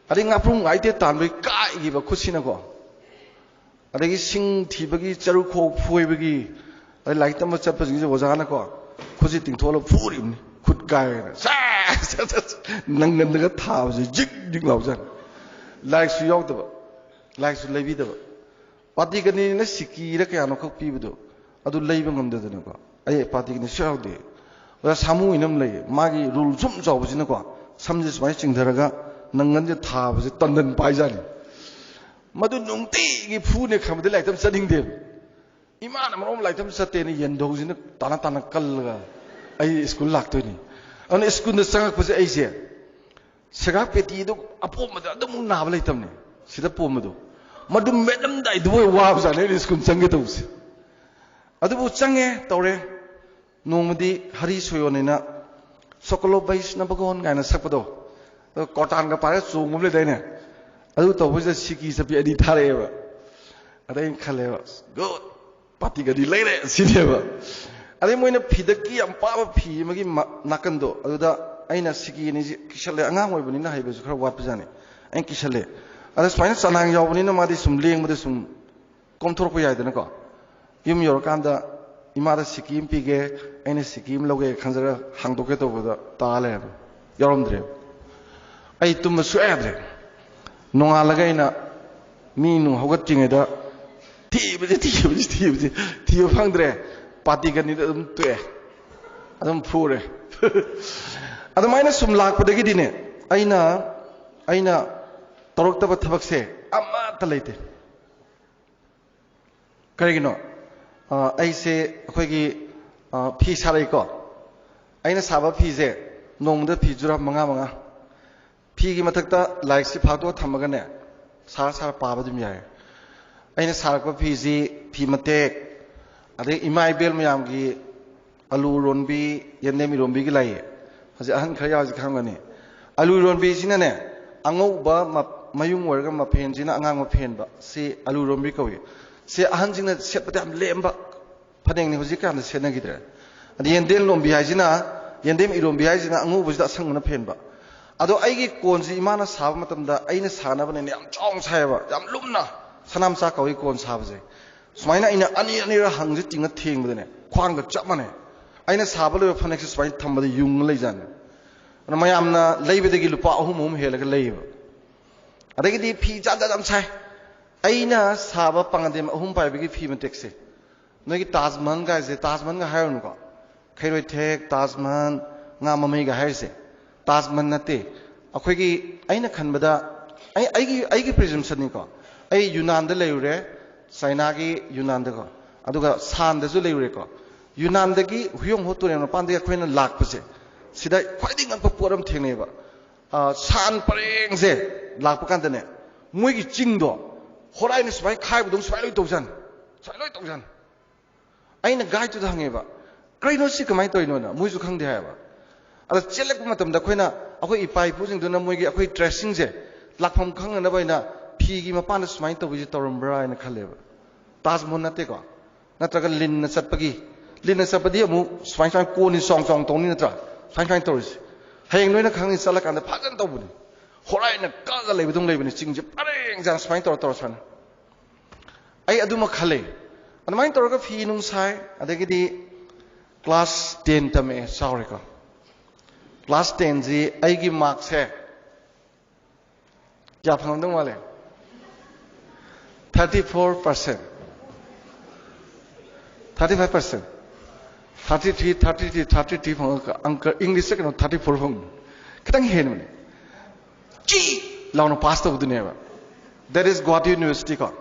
ꯑꯗꯩ ꯉꯥꯄ꯭ꯔꯨꯝ ꯉꯥꯏꯇꯦ ꯇꯥꯟꯕꯒꯤ ꯀꯥꯏꯈꯤꯕ ꯈꯨꯠꯁꯤꯅꯀꯣ꯫ ꯑꯗꯒꯤ ꯁꯤꯡ ꯊꯤꯕꯒꯤ, ꯆꯔꯨ ꯈꯣꯛ ꯐꯣꯏꯕꯒꯤ, ꯑꯗꯩ ꯂꯥꯏꯔꯤꯛ ꯇꯝꯕ ꯆꯠꯄꯁꯤꯡꯁꯦ ꯑꯣꯖꯥꯅꯀꯣ ꯈꯨꯠꯁꯤ ꯇꯤꯡꯊꯣꯛꯂꯒ ꯐꯨꯔꯤꯕꯅꯤ, ꯈꯨꯠ ꯀꯥꯏꯔꯦꯅ꯫ ꯁꯦ! ꯅꯪꯒꯟꯗꯒ ꯊꯥꯕꯁꯦ ꯖꯤꯛ ꯖꯤꯛ ꯂꯥꯎꯖꯥꯠꯅꯤ꯫ ꯂꯥꯏꯔꯤꯛꯁꯨ ꯌꯥꯎꯗꯕ, ꯂꯥꯏꯔꯤꯛꯁꯨ ꯂꯩꯕꯤꯗꯕ꯫ ꯄꯥꯇꯤꯒꯅꯤꯅ ꯁꯤꯀꯤꯔ ꯀꯌꯥꯅꯣ ꯈꯛ ꯄꯤꯕꯗꯣ, ꯑꯗꯨ ꯂꯩꯕ ꯉꯝꯗꯗꯅꯀꯣ꯫ ꯑꯩ ꯄꯥꯇꯤꯒꯅꯤ ꯁꯨ ꯌꯥꯎꯗꯦ꯫ ꯑꯣꯖꯥ ꯁꯥꯃꯨ ꯍꯥꯏꯅ ꯑꯃ ꯂꯩꯌꯦ, ꯃꯥꯒꯤ ꯔꯨꯜ ꯁꯨꯝ ꯆꯥꯎꯕꯁꯤꯅꯀꯣ, ꯁꯝꯁꯦ ꯁꯨꯃꯥꯏꯅ ꯆꯤꯡꯊꯔꯒ ꯅꯪꯒꯟꯁꯦ ꯊꯥꯕꯁꯦ ꯇꯟꯗꯟ ꯄꯥꯏꯖꯥꯠꯅꯤ꯫ ꯃꯗꯨ ꯅꯨꯡꯇꯤꯒꯤ ꯐꯨꯅꯦ ꯈꯟꯕꯗ ꯂꯥꯏꯔꯤꯛ ꯇꯝ ꯆꯠꯅꯤꯡꯗꯦꯕ꯫ ꯏꯃꯥꯅ ꯃꯔꯣꯝ ꯂꯥꯏꯔꯤꯛ ꯇꯝ ꯆꯠꯇꯦꯅ ꯌꯦꯟꯙꯧꯁꯤꯅ ꯇꯥꯅ ꯇꯥꯅ ꯀꯜꯂꯒ ꯑꯩ ꯁ꯭ꯀꯨꯜ ꯂꯥꯛꯇꯣꯏꯅꯤ꯫ ꯑꯗꯨꯅ ꯁ꯭ꯀꯨꯜꯗ ꯆꯪꯉꯛꯄꯁꯦ ꯑꯩꯁꯦ ꯁꯦꯒꯥꯛ ꯄꯦꯇꯤꯗꯨ ꯑꯄꯣꯝꯕꯗ ꯑꯗꯨꯃꯨꯛ ꯅꯥꯕ ꯂꯩꯇꯕꯅꯦ꯫ ꯁꯤꯗ ꯄꯣꯝꯕꯗꯣ, ꯃꯗꯨ ꯃꯦꯠꯂꯝꯗꯥꯏꯗꯨꯕꯨ ꯑꯣꯏ ꯋꯥꯕꯖꯥꯠꯅꯦ ꯑꯩꯅ ꯁ꯭ꯀꯨꯜ ꯆꯪꯒꯦ ꯇꯧꯕꯁꯦ꯫ ꯑꯗꯨꯕꯨ ꯆꯪꯉꯦ ꯇꯧꯔꯦ꯫ ꯅꯣꯡꯃꯗꯤ ꯍꯔꯤ ꯁꯣꯌꯣꯟꯅꯤꯅ "ꯁꯣꯀꯣꯂꯣ ꯕꯩꯁꯅꯕꯒꯣꯟ" ꯀꯥꯏꯅ ꯁꯛꯄꯗꯣ, ꯑꯗꯣ ꯀꯣꯔꯇꯥꯟꯒ ꯄꯥꯏꯔꯒ ꯆꯣꯡꯕ ꯑꯃ ꯂꯩꯗꯥꯏꯅꯦ, ꯑꯗꯨ ꯇꯧꯕꯁꯤꯗ ꯁꯤꯀꯤ ꯆꯠꯄꯤ ꯑꯅꯤ ꯊꯥꯔꯛꯑꯦꯕ꯫ ꯑꯗ ꯑꯩꯅ ꯈꯜꯂꯦꯕ, "ꯒꯨꯗ, ꯄꯥꯇꯤꯒꯗꯤ ꯂꯩꯔꯦ" ꯁꯤꯅꯦꯕ꯫ ꯑꯗꯩ ꯃꯣꯏꯅ ꯐꯤꯗꯛꯀꯤ ꯌꯥꯝ ꯄꯥꯕ ꯐꯤ ꯑꯃꯒꯤ ꯃ- ꯅꯥꯀꯟꯗꯣ, ꯑꯗꯨꯗ ꯑꯩꯅ ꯁꯤꯀꯤ ꯑꯅꯤꯁꯤ ꯀꯤꯁꯜꯂꯦ꯫ ꯑꯉꯥꯡ ꯑꯣꯏꯕꯅꯤꯅ ꯍꯩꯕꯁꯨ ꯈꯔ ꯋꯥꯠꯄꯖꯥꯠꯅꯤ꯫ ꯑꯩꯅ ꯀꯤꯁꯜꯂꯦ꯫ ꯑꯗ ꯁꯨꯃꯥꯏꯅ ꯆꯅꯥꯡ ꯌꯥꯎꯕꯅꯤꯅ ꯃꯥꯗꯤ ꯁꯨꯝ ꯂꯦꯡꯕꯗ ꯁꯨꯝ ꯀꯣꯝꯊꯣꯔꯛꯄ ꯌꯥꯏꯗꯅꯀꯣ꯫ ꯌꯨꯝ ꯌꯧꯔꯀꯥꯟꯗ ꯏꯃꯥꯗ ꯁꯤꯀꯤ ꯑꯃ ꯄꯤꯒꯦ, ꯑꯩꯅ ꯁꯤꯀꯤ ꯑꯃ ꯂꯧꯒꯦ ꯈꯟꯖꯔꯒ ꯍꯥꯡꯗꯣꯛꯀꯦ ꯇꯧꯕꯗ ꯇꯥ ꯂꯩꯔꯝꯃꯦ, ꯌꯥꯎꯔꯝꯗ꯭ꯔꯦ꯫ ꯑꯩ ꯇꯨꯝꯕ ꯁꯨꯡꯌꯥ ꯌꯥꯗ꯭ꯔꯦ꯫ ꯅꯣꯡꯉꯥꯜꯂꯒ ꯑꯩꯅ ꯃꯤ ꯅꯨꯡ ꯍꯧꯒꯠꯇ꯭ꯔꯤꯉꯩꯗ ꯊꯤꯕꯁꯤ, ꯊꯤꯕꯁꯤ, ꯊꯤꯕꯁꯤ, ꯊꯤꯕ ꯐꯪꯗ꯭ꯔꯦ꯫ ꯄꯥꯇꯤ ꯒꯅꯤꯗ ꯑꯗꯨꯝ ꯇꯣꯛꯑꯦ, ꯑꯗꯨꯝ ꯐꯨꯔꯦ꯫ ꯑꯗꯨꯃꯥꯏꯅ ꯁꯨꯝ ꯂꯥꯛꯄꯗꯒꯤꯗꯤꯅꯦ, ꯑꯩꯅ ꯑꯩꯅ ꯇꯧꯔꯛꯇꯕ ꯊꯕꯛꯁꯦ ꯑꯃꯠꯇ ꯂꯩꯇꯦ꯫ ꯀꯔꯤꯒꯤꯅꯣ? ꯑ, ꯑꯩꯁꯦ ꯑꯩꯈꯣꯏꯒꯤ, ꯑ, ꯐꯤ ꯁꯥꯔꯛꯏꯀꯣ꯫ ꯑꯩꯅ ꯁꯥꯕ ꯐꯤꯁꯦ ꯅꯣꯡꯃꯗ ꯐꯤ ꯖꯨꯔꯥ ꯃꯉꯥ ꯃꯉꯥ꯫ ꯐꯤꯒꯤ ꯃꯊꯛꯇ ꯂꯥꯏꯔꯤꯛꯁꯤ ꯐꯥꯛꯇꯣꯛꯑ ꯊꯝꯃꯒꯅꯦ, ꯁꯥꯔ ꯁꯥꯔ ꯄꯥꯕ ꯑꯗꯨꯝ ꯌꯥꯏ꯫ ꯑꯩꯅ ꯁꯥꯔꯛꯄ ꯐꯤꯁꯤ ꯐꯤ ꯃꯇꯦꯛ, ꯑꯗꯩ ꯏꯃꯥ ꯏꯕꯦꯜ ꯃꯌꯥꯝꯒꯤ ꯑꯂꯨ ꯏꯔꯣꯟꯕꯤ, ꯌꯦꯟꯗꯦꯝ ꯏꯔꯣꯟꯕꯤꯒꯤ ꯂꯩꯌꯦ꯫ ꯍꯧꯖꯤꯛ ꯑꯍꯟ ꯈꯔ ꯌꯥꯎꯔꯤꯁꯤ ꯈꯪꯒꯅꯤ꯫ ꯑꯂꯨ ꯏꯔꯣꯟꯕꯤꯁꯤꯅꯅꯦ, ꯑꯉꯧꯕ ꯃ- ꯃꯌꯨꯡ ꯑꯣꯏꯔꯒ ꯃꯐꯦꯟꯁꯤꯅ ꯑꯉꯥꯡꯕ ꯐꯦꯟꯕ, ꯁꯤ ꯑꯂꯨ ꯏꯔꯣꯟꯕꯤ ꯀꯧꯏ꯫ ꯁꯤ ꯑꯍꯟꯁꯤꯡꯅ ꯁꯦꯠꯄꯗ ꯌꯥꯝ ꯂꯦꯝꯕ ꯐꯅꯦꯛꯅꯤ, ꯍꯧꯖꯤꯛꯀꯥꯟꯗ ꯁꯦꯠꯅꯈꯤꯗ꯭ꯔꯦ꯫ ꯑꯗ ꯌꯦꯟꯗꯦꯝ ꯂꯣꯝꯕꯤ ꯍꯥꯏꯁꯤꯅ, ꯌꯦꯟꯗꯦꯝ ꯏꯔꯣꯝꯕꯤ ꯍꯥꯏꯁꯤꯅ ꯑꯉꯧꯕꯁꯤꯗ ꯑꯁꯪꯕꯅ ꯐꯦꯟꯕ꯫ ꯑꯗꯣ ꯑꯩꯒꯤ ꯀꯣꯟꯁꯤ ꯏꯃꯥꯅ ꯁꯥꯕ ꯃꯇꯝꯗ ꯑꯩꯅ ꯁꯥꯅꯕꯅꯦꯅ ꯌꯥꯝ ꯆꯥꯎꯅ ꯁꯥꯏꯌꯦꯕ, ꯌꯥꯝ ꯂꯨꯝꯅ꯫ ꯁꯅꯥꯝꯆꯥ ꯀꯧꯏ ꯀꯣꯟ ꯁꯥꯕꯁꯦ꯫ ꯁꯨꯃꯥꯏꯅ ꯑꯩꯅ ꯑꯅꯤ ꯑꯅꯤꯔ ꯍꯪꯁꯦ ꯇꯤꯡꯉ ꯊꯦꯡꯕꯗꯅꯦ, ꯈ꯭ꯋꯥꯡꯒ ꯆꯞ ꯃꯥꯟꯅꯩ꯫ ꯑꯩꯅ ꯁꯥꯕ ꯂꯣꯏꯕ ꯐꯅꯦꯛꯁꯦ ꯁꯨꯃꯥꯏꯅ ꯊꯝꯕꯗ ꯌꯨꯡꯉ ꯂꯩꯖꯥꯠꯅꯤ꯫ ꯑꯗꯨꯅ ꯃꯌꯥꯝꯅ ꯂꯩꯕꯗꯒꯤ ꯂꯨꯄꯥ ꯑꯍꯨꯝ ꯑꯍꯨꯝ ꯍꯦꯜꯂꯒ ꯂꯩꯌꯦꯕ꯫ ꯑꯗꯒꯤꯗꯤ ꯐꯤ ꯖꯥꯠ ꯖꯥꯠ ꯌꯥꯝ ꯁꯥꯏ꯫ ꯑꯩꯅ ꯁꯥꯕ ꯄꯥꯉꯟꯗꯦꯝ ꯑꯍꯨꯝ ꯄꯥꯏꯕꯒꯤ ꯐꯤ ꯃꯇꯦꯛꯁꯦ, ꯅꯣꯏꯒꯤ ꯇꯥꯖ ꯃꯍꯜ ꯀꯥꯏꯁꯦ, ꯇꯥꯖ ꯃꯍꯜꯒ ꯍꯥꯏꯔꯨꯅꯨꯀꯣ, ꯈꯩꯔꯣꯏꯊꯦꯛ, ꯇꯥꯖ ꯃꯍꯜ, ꯉꯥ ꯃꯃꯩꯒ ꯍꯥꯏꯔꯤꯁꯦ ꯇꯥꯖ ꯃꯍꯜ ꯅꯠꯇꯦ꯫ ꯑꯩꯈꯣꯏꯒꯤ, ꯑꯩꯅ ꯈꯟꯕꯗ, ꯑꯩ ꯑꯩꯒꯤ ꯑꯩꯒꯤ ꯄ꯭ꯔꯤꯖꯝꯁꯟꯅꯤꯀꯣ, ꯑꯩ ꯌꯨꯅꯥꯟꯗ ꯂꯩꯔꯨꯔꯦ, ꯆꯥꯏꯅꯥꯒꯤ ꯌꯨꯅꯥꯟꯗꯀꯣ, ꯑꯗꯨꯒ ꯁꯥꯟꯗꯁꯨ ꯂꯩꯔꯨꯔꯦꯀꯣ꯫ ꯌꯨꯅꯥꯟꯗꯒꯤ ꯍꯨꯌꯣꯡꯍꯣ ꯇꯨꯔꯦꯜ ꯃꯄꯥꯟꯗꯒꯤ ꯑꯩꯈꯣꯏꯅ ꯂꯥꯛꯄꯁꯦ, ꯁꯤꯗ ꯈ꯭ꯋꯥꯏꯗꯒꯤ ꯉꯛꯄ ꯄꯣꯠ ꯑꯃ ꯊꯦꯡꯅꯩꯕ꯫ ꯑ, ꯁꯟ ꯄꯔꯦꯡꯁꯦ ꯂꯥꯛꯄ ꯀꯥꯟꯗꯅꯦ, ꯃꯣꯏꯒꯤ ꯆꯤꯡꯗꯣ ꯍꯣꯔꯥꯏꯅ ꯁꯨꯃꯥꯏꯅ ꯈꯥꯏꯕꯗꯧꯅ ꯁꯨꯃꯥꯏꯅ ꯂꯣꯏ ꯇꯧꯖꯥꯠꯅꯤ꯫ ꯁꯨꯃꯥꯏꯅ ꯂꯣꯏ ꯇꯧꯖꯥꯠꯅꯤ꯫ ꯑꯩꯅ ꯒꯥꯏꯗꯇꯨꯗ ꯍꯪꯉꯦꯕ, "ꯀꯩꯅꯣ ꯁꯤ ꯀꯃꯥꯏꯅ ꯇꯧꯔꯤꯅꯣꯅ?" ꯃꯣꯏꯁꯨ ꯈꯪꯗꯦ ꯍꯥꯏꯌꯦꯕ꯫ ꯑꯗ ꯆꯦꯜꯂꯛꯄ ꯃꯇꯝꯗ ꯑꯩꯈꯣꯏꯅ, ꯑꯩꯈꯣꯏ ꯏꯄꯥ ꯏꯄꯨꯁꯤꯡꯗꯨꯅ ꯃꯣꯏꯒꯤ, ꯑꯩꯈꯣꯏ ꯇ꯭ꯔꯦꯁꯤꯡꯁꯦ ꯂꯥꯛꯐꯝ ꯈꯪꯅꯅꯕ ꯑꯩꯅ ꯐꯤꯒꯤ ꯃꯄꯥꯟꯗ ꯁꯨꯃꯥꯏꯅ ꯇꯧꯕꯁꯤ ꯇꯧꯔꯝꯕ꯭ꯔꯥ ꯍꯥꯏꯅ ꯈꯜꯂꯦꯕ꯫ ꯇꯥꯖ ꯃꯍꯜ ꯅꯠꯇꯦꯀꯣ, ꯅꯠꯇ꯭ꯔꯒ ꯂꯤꯟꯅ ꯆꯠꯄꯒꯤ, ꯂꯤꯟꯅ ꯆꯠꯄꯗꯤ ꯑꯃꯨꯛ ꯁꯨꯃꯥꯏ ꯁꯨꯃꯥꯏꯅ ꯀꯣꯟꯅꯤ, ꯆꯥꯎ ꯆꯥꯎꯅ ꯇꯧꯅꯤ ꯅꯠꯇ꯭ꯔꯥ? ꯁꯨꯃꯥꯏ ꯁꯨꯃꯥꯏꯅ ꯇꯧꯔꯤꯁꯦ꯫ ꯍꯌꯦꯡ ꯅꯣꯏꯅ ꯈꯪꯅꯤ, ꯆꯠꯂꯀꯥꯟꯗ ꯐꯖꯅ ꯇꯧꯕꯅꯤ꯫ ꯍꯣꯔꯥꯏꯅ ꯀꯛꯑꯒ ꯂꯩꯕꯗꯧꯅ ꯂꯩꯕꯅꯤ, ꯆꯤꯡꯁꯦ ꯄꯔꯦꯡ ꯁꯥꯅ ꯁꯨꯃꯥꯏꯅ ꯇꯧꯔ ꯇꯧꯔ ꯁꯨꯃꯥꯏꯅ꯫ ꯑꯩ ꯑꯗꯨꯃꯛ ꯈꯜꯂꯦ꯫ ꯑꯗꯨꯃꯥꯏꯅ ꯇꯧꯔꯒ ꯐꯤ ꯅꯨꯡ ꯁꯥꯏ꯫ ꯑꯗꯒꯤꯗꯤ ꯀ꯭ꯂꯥꯁ ꯇꯦꯟ ꯇꯝꯃꯛꯑꯦ, ꯆꯥꯎꯔꯦꯀꯣ꯫ ꯀ꯭ꯂꯥꯁ ꯇꯦꯟꯁꯤ ꯑꯩꯒꯤ ꯃꯥꯔꯛꯁꯦ ꯀꯌꯥ ꯐꯪꯉꯝꯗꯧ ꯃꯥꯜꯂꯦ? Thirty four percent, thirty five percent, thirty three, thirty three, thirty three ꯐꯪꯉꯒ ꯑꯪꯀ, ꯏꯪꯂꯤꯁꯇ ꯀꯩꯅꯣ, thirty four ꯐꯪꯉꯤ꯫ ꯈꯤꯇꯪ ꯍꯦꯟꯕꯅꯤ꯫ ꯆꯤ ꯂꯥꯎꯅ pass ꯇꯧꯕꯗꯨꯅꯦꯕ꯫ That is Guwahati University ꯀꯣ꯫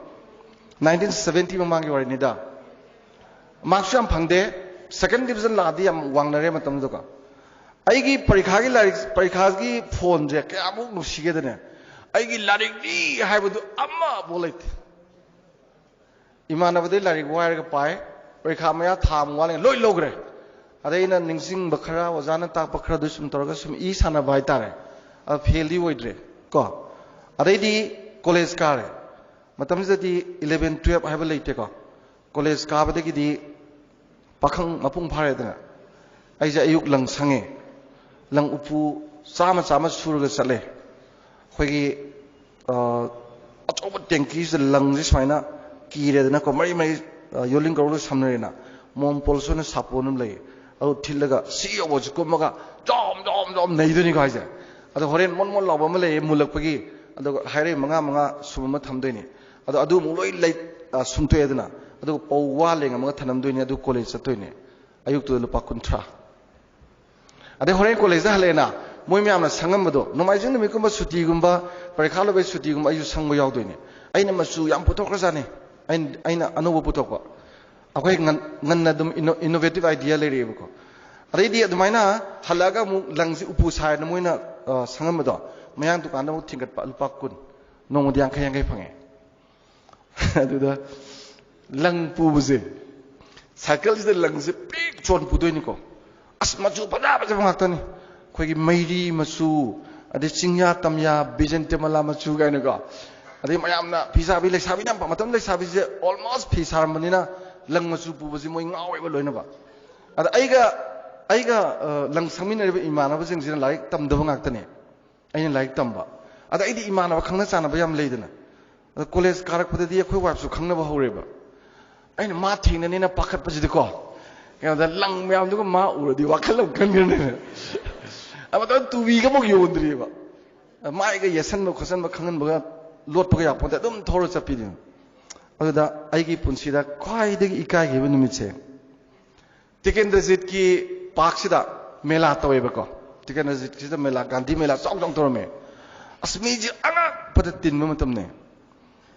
Nineteen seventy ꯃꯃꯥꯡꯒꯤ ꯋꯥꯔꯤꯅꯤꯗ꯫ ꯃꯥꯔꯛꯁꯨ ꯌꯥꯝ ꯐꯪꯗꯦ꯫ ꯁꯦꯀꯦꯟ ꯗꯤꯕꯤꯖꯟ ꯂꯥꯛꯑꯗꯤ ꯌꯥꯝ ꯋꯥꯡꯅꯔꯦ ꯃꯇꯝꯗꯨꯗꯀꯣ꯫ ꯑꯩꯒꯤ ꯄꯔꯤꯈꯥꯒꯤ ꯂꯥꯏꯔꯤꯛ, ꯄꯔꯤꯈꯥꯒꯤ ꯐꯣꯟꯁꯦ ꯀꯌꯥꯃꯨꯛ ꯅꯨꯡꯁꯤꯒꯦꯗꯅꯦ꯫ ꯑꯩꯒꯤ ꯂꯥꯏꯔꯤꯛꯅꯤ ꯍꯥꯏꯕꯗꯨ ꯑꯃꯐꯥꯎ ꯂꯩꯇꯦ꯫ ꯏꯃꯥꯟꯅꯕꯗꯩ ꯂꯥꯏꯔꯤꯛ ꯋꯥꯏꯔꯒ ꯄꯥꯏ꯫ ꯄꯔꯤꯈꯥ ꯃꯌꯥ ꯊꯥ ꯑꯃ ꯋꯥꯠꯂꯤꯉꯩ ꯂꯣꯏ ꯂꯧꯈ꯭ꯔꯦ꯫ ꯑꯗꯩ ꯑꯩꯅ ꯅꯤꯡꯁꯤꯡꯕ ꯈꯔ, ꯑꯣꯖꯥꯅ ꯇꯥꯛꯄ ꯈꯔꯗꯨ ꯁꯨꯝ ꯇꯧꯔꯒ ꯁꯨꯝ ꯏ ꯁꯥꯟꯅꯕ ꯍꯥꯏꯇꯥꯔꯦ꯫ ꯑ, ꯐꯦꯜꯗꯤ ꯑꯣꯏꯗ꯭ꯔꯦ ꯀꯣ꯫ ꯑꯗꯩꯗꯤ ꯀꯣꯂꯦꯖ ꯀꯥꯔꯦ꯫ ꯃꯇꯝꯁꯤꯗꯗꯤ ꯏꯂꯦꯚꯦꯟ ꯇꯨꯌꯦꯜꯞ ꯍꯥꯏꯕ ꯂꯩꯇꯦꯀꯣ꯫ ꯀꯣꯂꯦꯖ ꯀꯥꯕꯗꯒꯤꯗꯤ ꯄꯥꯈꯪ ꯃꯄꯨꯡ ꯐꯥꯔꯦꯗꯅ꯫ ꯑꯩꯁꯦ ꯑꯌꯨꯛ ꯂꯪ ꯁꯪꯉꯦ꯫ ꯂꯪ ꯎꯄꯨ ꯆꯥꯝꯃ ꯆꯥꯝꯃ ꯁꯨꯔꯒ ꯆꯠꯂꯦ꯫ ꯑꯩꯈꯣꯏꯒꯤ, ꯑ, ꯑꯆꯧꯕ ꯇꯦꯡꯀꯤꯁꯤꯗ ꯂꯪꯁꯦ ꯁꯨꯃꯥꯏꯅ ꯀꯤꯔꯦꯗꯅꯀꯣ, ꯃꯔꯤ ꯃꯔꯤ, ꯑ, ꯌꯣꯜꯂꯤꯡ ꯀꯧꯔꯒ ꯁꯝꯅꯔꯦꯅ꯫ ꯃꯣꯝ ꯄꯣꯜꯁ ꯑꯣꯏꯅ ꯁꯥꯄꯣꯟ ꯑꯃ ꯂꯩ, ꯑꯗꯨ ꯊꯤꯜꯂꯒ ꯁꯤ ꯌꯧꯕꯁꯦ ꯀꯨꯝꯃꯒ ꯖꯣꯝ ꯖꯣꯝ ꯖꯣꯝ ꯅꯩꯗꯣꯏꯅꯤꯀꯣ ꯍꯥꯏꯁꯦ꯫ ꯑꯗꯣ ꯍꯣꯔꯦꯟ ꯃꯣꯟ ꯃꯣꯟ ꯂꯥꯎꯕ ꯑꯃ ꯂꯩꯌꯦ ꯃꯨꯜꯂꯛꯄꯒꯤ, ꯑꯗꯨꯒ ꯍꯥꯏꯔꯩ ꯃꯉꯥ ꯃꯉꯥ ꯁꯨꯝ ꯑꯃ ꯊꯝꯗꯣꯏꯅꯤ꯫ ꯑꯗꯣ ꯑꯗꯨ ꯑꯃꯨꯛ ꯂꯣꯏ ꯂꯩ, ꯑ, ꯁꯨꯝꯇꯣꯛꯑꯦꯗꯅ, ꯑꯗꯨꯒ ꯄꯧ ꯋꯥ ꯂꯦꯡꯉꯝꯃꯒ ꯊꯅꯝꯗꯣꯏꯅꯤ, ꯑꯗꯨ ꯀꯣꯂꯦꯖ ꯆꯠꯇꯣꯏꯅꯤ꯫ ꯑꯌꯨꯛꯇꯨꯗ ꯂꯨꯄꯥ ꯀꯨꯟꯊ꯭ꯔꯥ꯫ ꯑꯗꯩ ꯍꯣꯔꯦꯟ ꯀꯣꯂꯦꯖꯇ ꯍꯜꯂꯛꯑꯦꯅ, ꯃꯣꯏ ꯃꯌꯥꯝꯅ ꯁꯪꯉꯝꯕꯗꯣ, ꯅꯣꯡꯃꯥꯏꯖꯤꯡ ꯅꯨꯃꯤꯠꯀꯨꯝꯕ ꯁꯨꯇꯤꯒꯨꯝꯕ, ꯄꯔꯤꯈꯥ ꯂꯣꯏꯕꯩ ꯁꯨꯇꯤꯒꯨꯝꯕ, ꯑꯩꯁꯨ ꯁꯪꯕ ꯌꯥꯎꯗꯣꯏꯅꯦ꯫ ꯑꯩꯅ ꯃꯆꯨ ꯌꯥꯝ ꯄꯨꯊꯣꯛꯈ꯭ꯔꯖꯥꯠꯅꯤ꯫ ꯑꯩꯅ, ꯑꯩꯅ ꯑꯅꯧꯕ ꯄꯨꯊꯣꯛꯄ꯫ ꯑꯩꯈꯣꯏ ꯉꯟ-, ꯉꯟꯅ ꯑꯗꯨꯝ ꯏꯅꯣ-, ꯏꯅꯣꯚꯦꯇꯤꯚ ꯑꯥꯏꯗꯤꯌꯥ ꯂꯩꯔꯛꯑꯦꯕꯀꯣ꯫ ꯑꯗꯩꯗꯤ ꯑꯗꯨꯃꯥꯏꯅ ꯍꯜꯂꯛꯑꯒ ꯑꯃꯨꯛ ꯂꯪꯁꯤ ꯎꯄꯨ ꯁꯥꯏꯅ ꯃꯣꯏꯅ ꯑ, ꯁꯪꯉꯝꯕꯗꯣ, ꯃꯌꯥꯡ ꯗꯨꯀꯥꯟꯗ ꯑꯃꯨꯛ ꯊꯤꯡꯒꯠꯄ, ꯂꯨꯄꯥ ꯀꯨꯟ, ꯅꯣꯡꯃꯗ ꯌꯥꯡꯈꯩ ꯌꯥꯡꯈꯩ ꯐꯪꯉꯦ꯫ ꯑꯗꯨꯗ ꯂꯪ ꯄꯨꯕꯁꯦ, ꯁꯥꯏꯀꯜꯁꯤꯗ ꯂꯪꯁꯦ ꯄꯤꯛ ꯆꯣꯟ ꯄꯨꯗꯣꯏꯅꯤꯀꯣ꯫ ꯑꯁ, ꯃꯆꯨ ꯐꯖ ꯐꯖꯕ ꯉꯥꯛꯇꯅꯤ꯫ ꯑꯩꯈꯣꯏꯒꯤ ꯃꯩꯔꯤ ꯃꯆꯨ, ꯑꯗꯩ ꯆꯤꯡꯌꯥ ꯇꯝꯌꯥ, ꯕꯤꯖꯦꯟꯇꯃꯂꯥ ꯃꯆꯨ ꯀꯥꯏꯅꯀꯣ꯫ ꯑꯗꯩ ꯃꯌꯥꯝꯅ ꯐꯤ ꯁꯥꯕꯤ, ꯂꯩꯁꯥꯕꯤꯅ ꯌꯥꯝ ꯄꯥꯝ-, ꯃꯇꯝ ꯂꯩꯁꯥꯕꯤꯁꯦ almost ꯐꯤ ꯁꯥꯔꯝꯕꯅꯤꯅ ꯂꯪ ꯃꯆꯨ ꯄꯨꯕꯁꯤ ꯃꯣꯏ ꯉꯥꯎꯋꯦꯕ ꯂꯣꯏꯅꯃꯛ꯫ ꯑꯗ ꯑꯩꯒ ꯑꯩꯒ ꯑ, ꯂꯪ ꯁꯪꯃꯤꯟꯅꯔꯤꯕ ꯏꯃꯥꯟꯅꯕꯁꯤꯡꯁꯤꯅ ꯂꯥꯏꯔꯤꯛ ꯇꯝꯗꯕ ꯉꯥꯛꯇꯅꯦ꯫ ꯑꯩꯅ ꯂꯥꯏꯔꯤꯛ ꯇꯝꯕ꯫ ꯑꯗ ꯑꯩꯗꯤ ꯏꯃꯥꯟꯅꯕ ꯈꯪꯅ ꯆꯥꯟꯅꯕ ꯌꯥꯝ ꯂꯩꯗꯅ꯫ ꯑꯗ ꯀꯣꯂꯦꯖ ꯀꯥꯔꯛꯄꯗꯗꯤ ꯑꯩꯈꯣꯏ ꯋꯥꯏꯐꯁꯨ ꯈꯪꯅꯕ ꯍꯧꯔꯦꯕ꯫ ꯑꯩꯅ ꯃꯥ ꯊꯦꯡꯅꯅꯦꯅ ꯄꯥꯈꯠꯄꯁꯤꯗꯤꯀꯣ, ꯀꯩꯅꯣꯗ ꯂꯪ ꯃꯌꯥꯝꯗꯨꯒ ꯃꯥ ꯎꯔꯗꯤ ꯋꯥꯈꯜ ꯑꯃ ꯈꯟꯈ꯭ꯔꯅꯦ꯫ ꯑꯃꯇꯪ ꯇꯨꯕꯤꯒ ꯑꯃꯨꯛ ꯌꯣꯟꯗ꯭ꯔꯤꯑꯕ꯫ ꯃꯥꯏꯒ ꯌꯦꯠꯁꯟꯕ ꯈꯣꯠꯆꯟꯕ ꯈꯪꯍꯟꯕꯒ ꯂꯣꯠꯄꯒ ꯌꯥꯄꯣꯟꯇꯦ, ꯑꯗꯨꯝ ꯊꯧꯔ ꯆꯠꯄꯤꯗꯣꯏꯅꯤ꯫ ꯑꯗꯨꯗ ꯑꯩꯒꯤ ꯄꯨꯟꯁꯤꯗ ꯈ꯭ꯋꯥꯏꯗꯒꯤ ꯏꯀꯥꯏꯈꯤꯕ ꯅꯨꯃꯤꯠꯁꯦ, ꯇꯤꯀꯦꯟꯗ꯭ꯔꯖꯤꯠꯀꯤ ꯄꯥꯔꯛꯁꯤꯗ ꯃꯦꯂꯥ ꯇꯧꯋꯦꯕꯀꯣ꯫ ꯇꯤꯀꯦꯟꯗ꯭ꯔꯖꯤꯠꯀꯤꯁꯤꯗ ꯃꯦꯂꯥ, ꯒꯥꯟꯙꯤ ꯃꯦꯂꯥ ꯆꯥꯎ ꯆꯥꯎ ꯇꯧꯔꯝꯃꯦ꯫ ꯑꯁ, ꯃꯤꯁꯦ ꯑꯉꯛꯄꯗ ꯇꯤꯟꯕ ꯃꯇꯝꯅꯦ꯫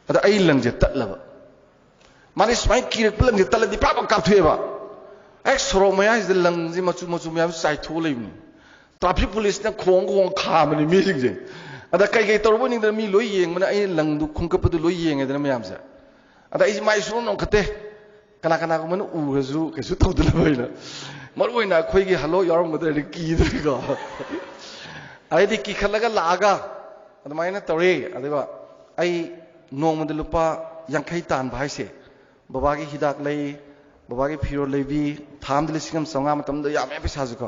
ꯑꯗ ꯑꯩ ꯂꯪꯁꯦ ꯇꯠꯂꯕ꯫ ꯃꯥꯗꯤ ꯁꯨꯃꯥꯏꯅ ꯀꯤꯔꯛꯄ ꯂꯪꯁꯦ ꯇꯠꯂꯗꯤ ꯄꯥꯛ ꯄꯥꯛ ꯀꯥꯞꯊꯣꯛꯑꯦꯕ꯫ ꯍꯦꯛ ꯁꯣꯔꯣꯛ ꯃꯌꯥꯏꯁꯤꯗ ꯂꯪꯁꯦ ꯃꯆꯨ ꯃꯆꯨ ꯃꯌꯥꯝ ꯆꯥꯏꯊꯣꯛꯑ ꯂꯩꯕꯅꯤ꯫ ꯇ꯭ꯔꯥꯐꯤꯛ ꯄꯨꯂꯤꯁꯅ ꯈꯣꯡ ꯈꯣꯡ ꯈꯥꯝꯕꯅꯤ ꯃꯤꯁꯤꯡꯁꯦ꯫ ꯑꯗ ꯀꯩ ꯀꯩ ꯇꯧꯔꯨꯕ ꯅꯤꯡꯗꯅ ꯃꯤ ꯂꯣꯏ ꯌꯦꯡꯕꯅ, ꯑꯩꯅ ꯂꯪꯗꯨ ꯈꯣꯡꯀꯠꯄꯗꯨ ꯂꯣꯏ ꯌꯦꯡꯉꯦꯗꯅ ꯃꯌꯥꯝꯁꯦ꯫ ꯑꯗ ꯑꯩꯁꯦ ꯃꯥꯏ ꯁꯨꯡꯅꯣꯡ ꯅꯣꯡꯈꯠꯇꯦ꯫ ꯀꯅꯥ ꯀꯅꯥꯒꯨꯝꯕꯅ ꯎꯔꯁꯨ ꯀꯩꯁꯨ ꯇꯧꯗꯅꯕ ꯍꯥꯏꯅ꯫ ꯃꯔꯨ ꯑꯣꯏꯅ ꯑꯩꯈꯣꯏꯒꯤ ꯍꯜꯂꯣ ꯌꯥꯎꯔꯝꯒꯗ꯭ꯔꯥ ꯍꯥꯏꯅ ꯀꯤꯗꯅꯀꯣ꯫ ꯑꯗꯩꯗꯤ ꯀꯤꯈꯠꯂꯒ ꯂꯥꯛꯑꯒ ꯑꯗꯨꯃꯥꯏꯅ ꯇꯧꯔꯦ꯫ ꯑꯗꯨꯒ ꯑꯩ ꯅꯣꯡꯃꯗ ꯂꯨꯄꯥ ꯌꯥꯡꯈꯩ ꯇꯥꯟꯕ ꯍꯥꯏꯁꯦ, ꯕꯕꯥꯒꯤ ꯍꯤꯗꯥꯛ ꯂꯩ, ꯕꯕꯥꯒꯤ ꯐꯤꯔꯣꯜ ꯂꯩꯕꯤ, ꯊꯥ ꯑꯃꯗ ꯂꯤꯁꯤꯡ ꯑꯃ ꯆꯥꯝꯃꯉꯥ, ꯃꯇꯝꯗꯨꯗ ꯌꯥꯝꯃꯦ ꯄꯩꯁꯥꯁꯦꯀꯣ꯫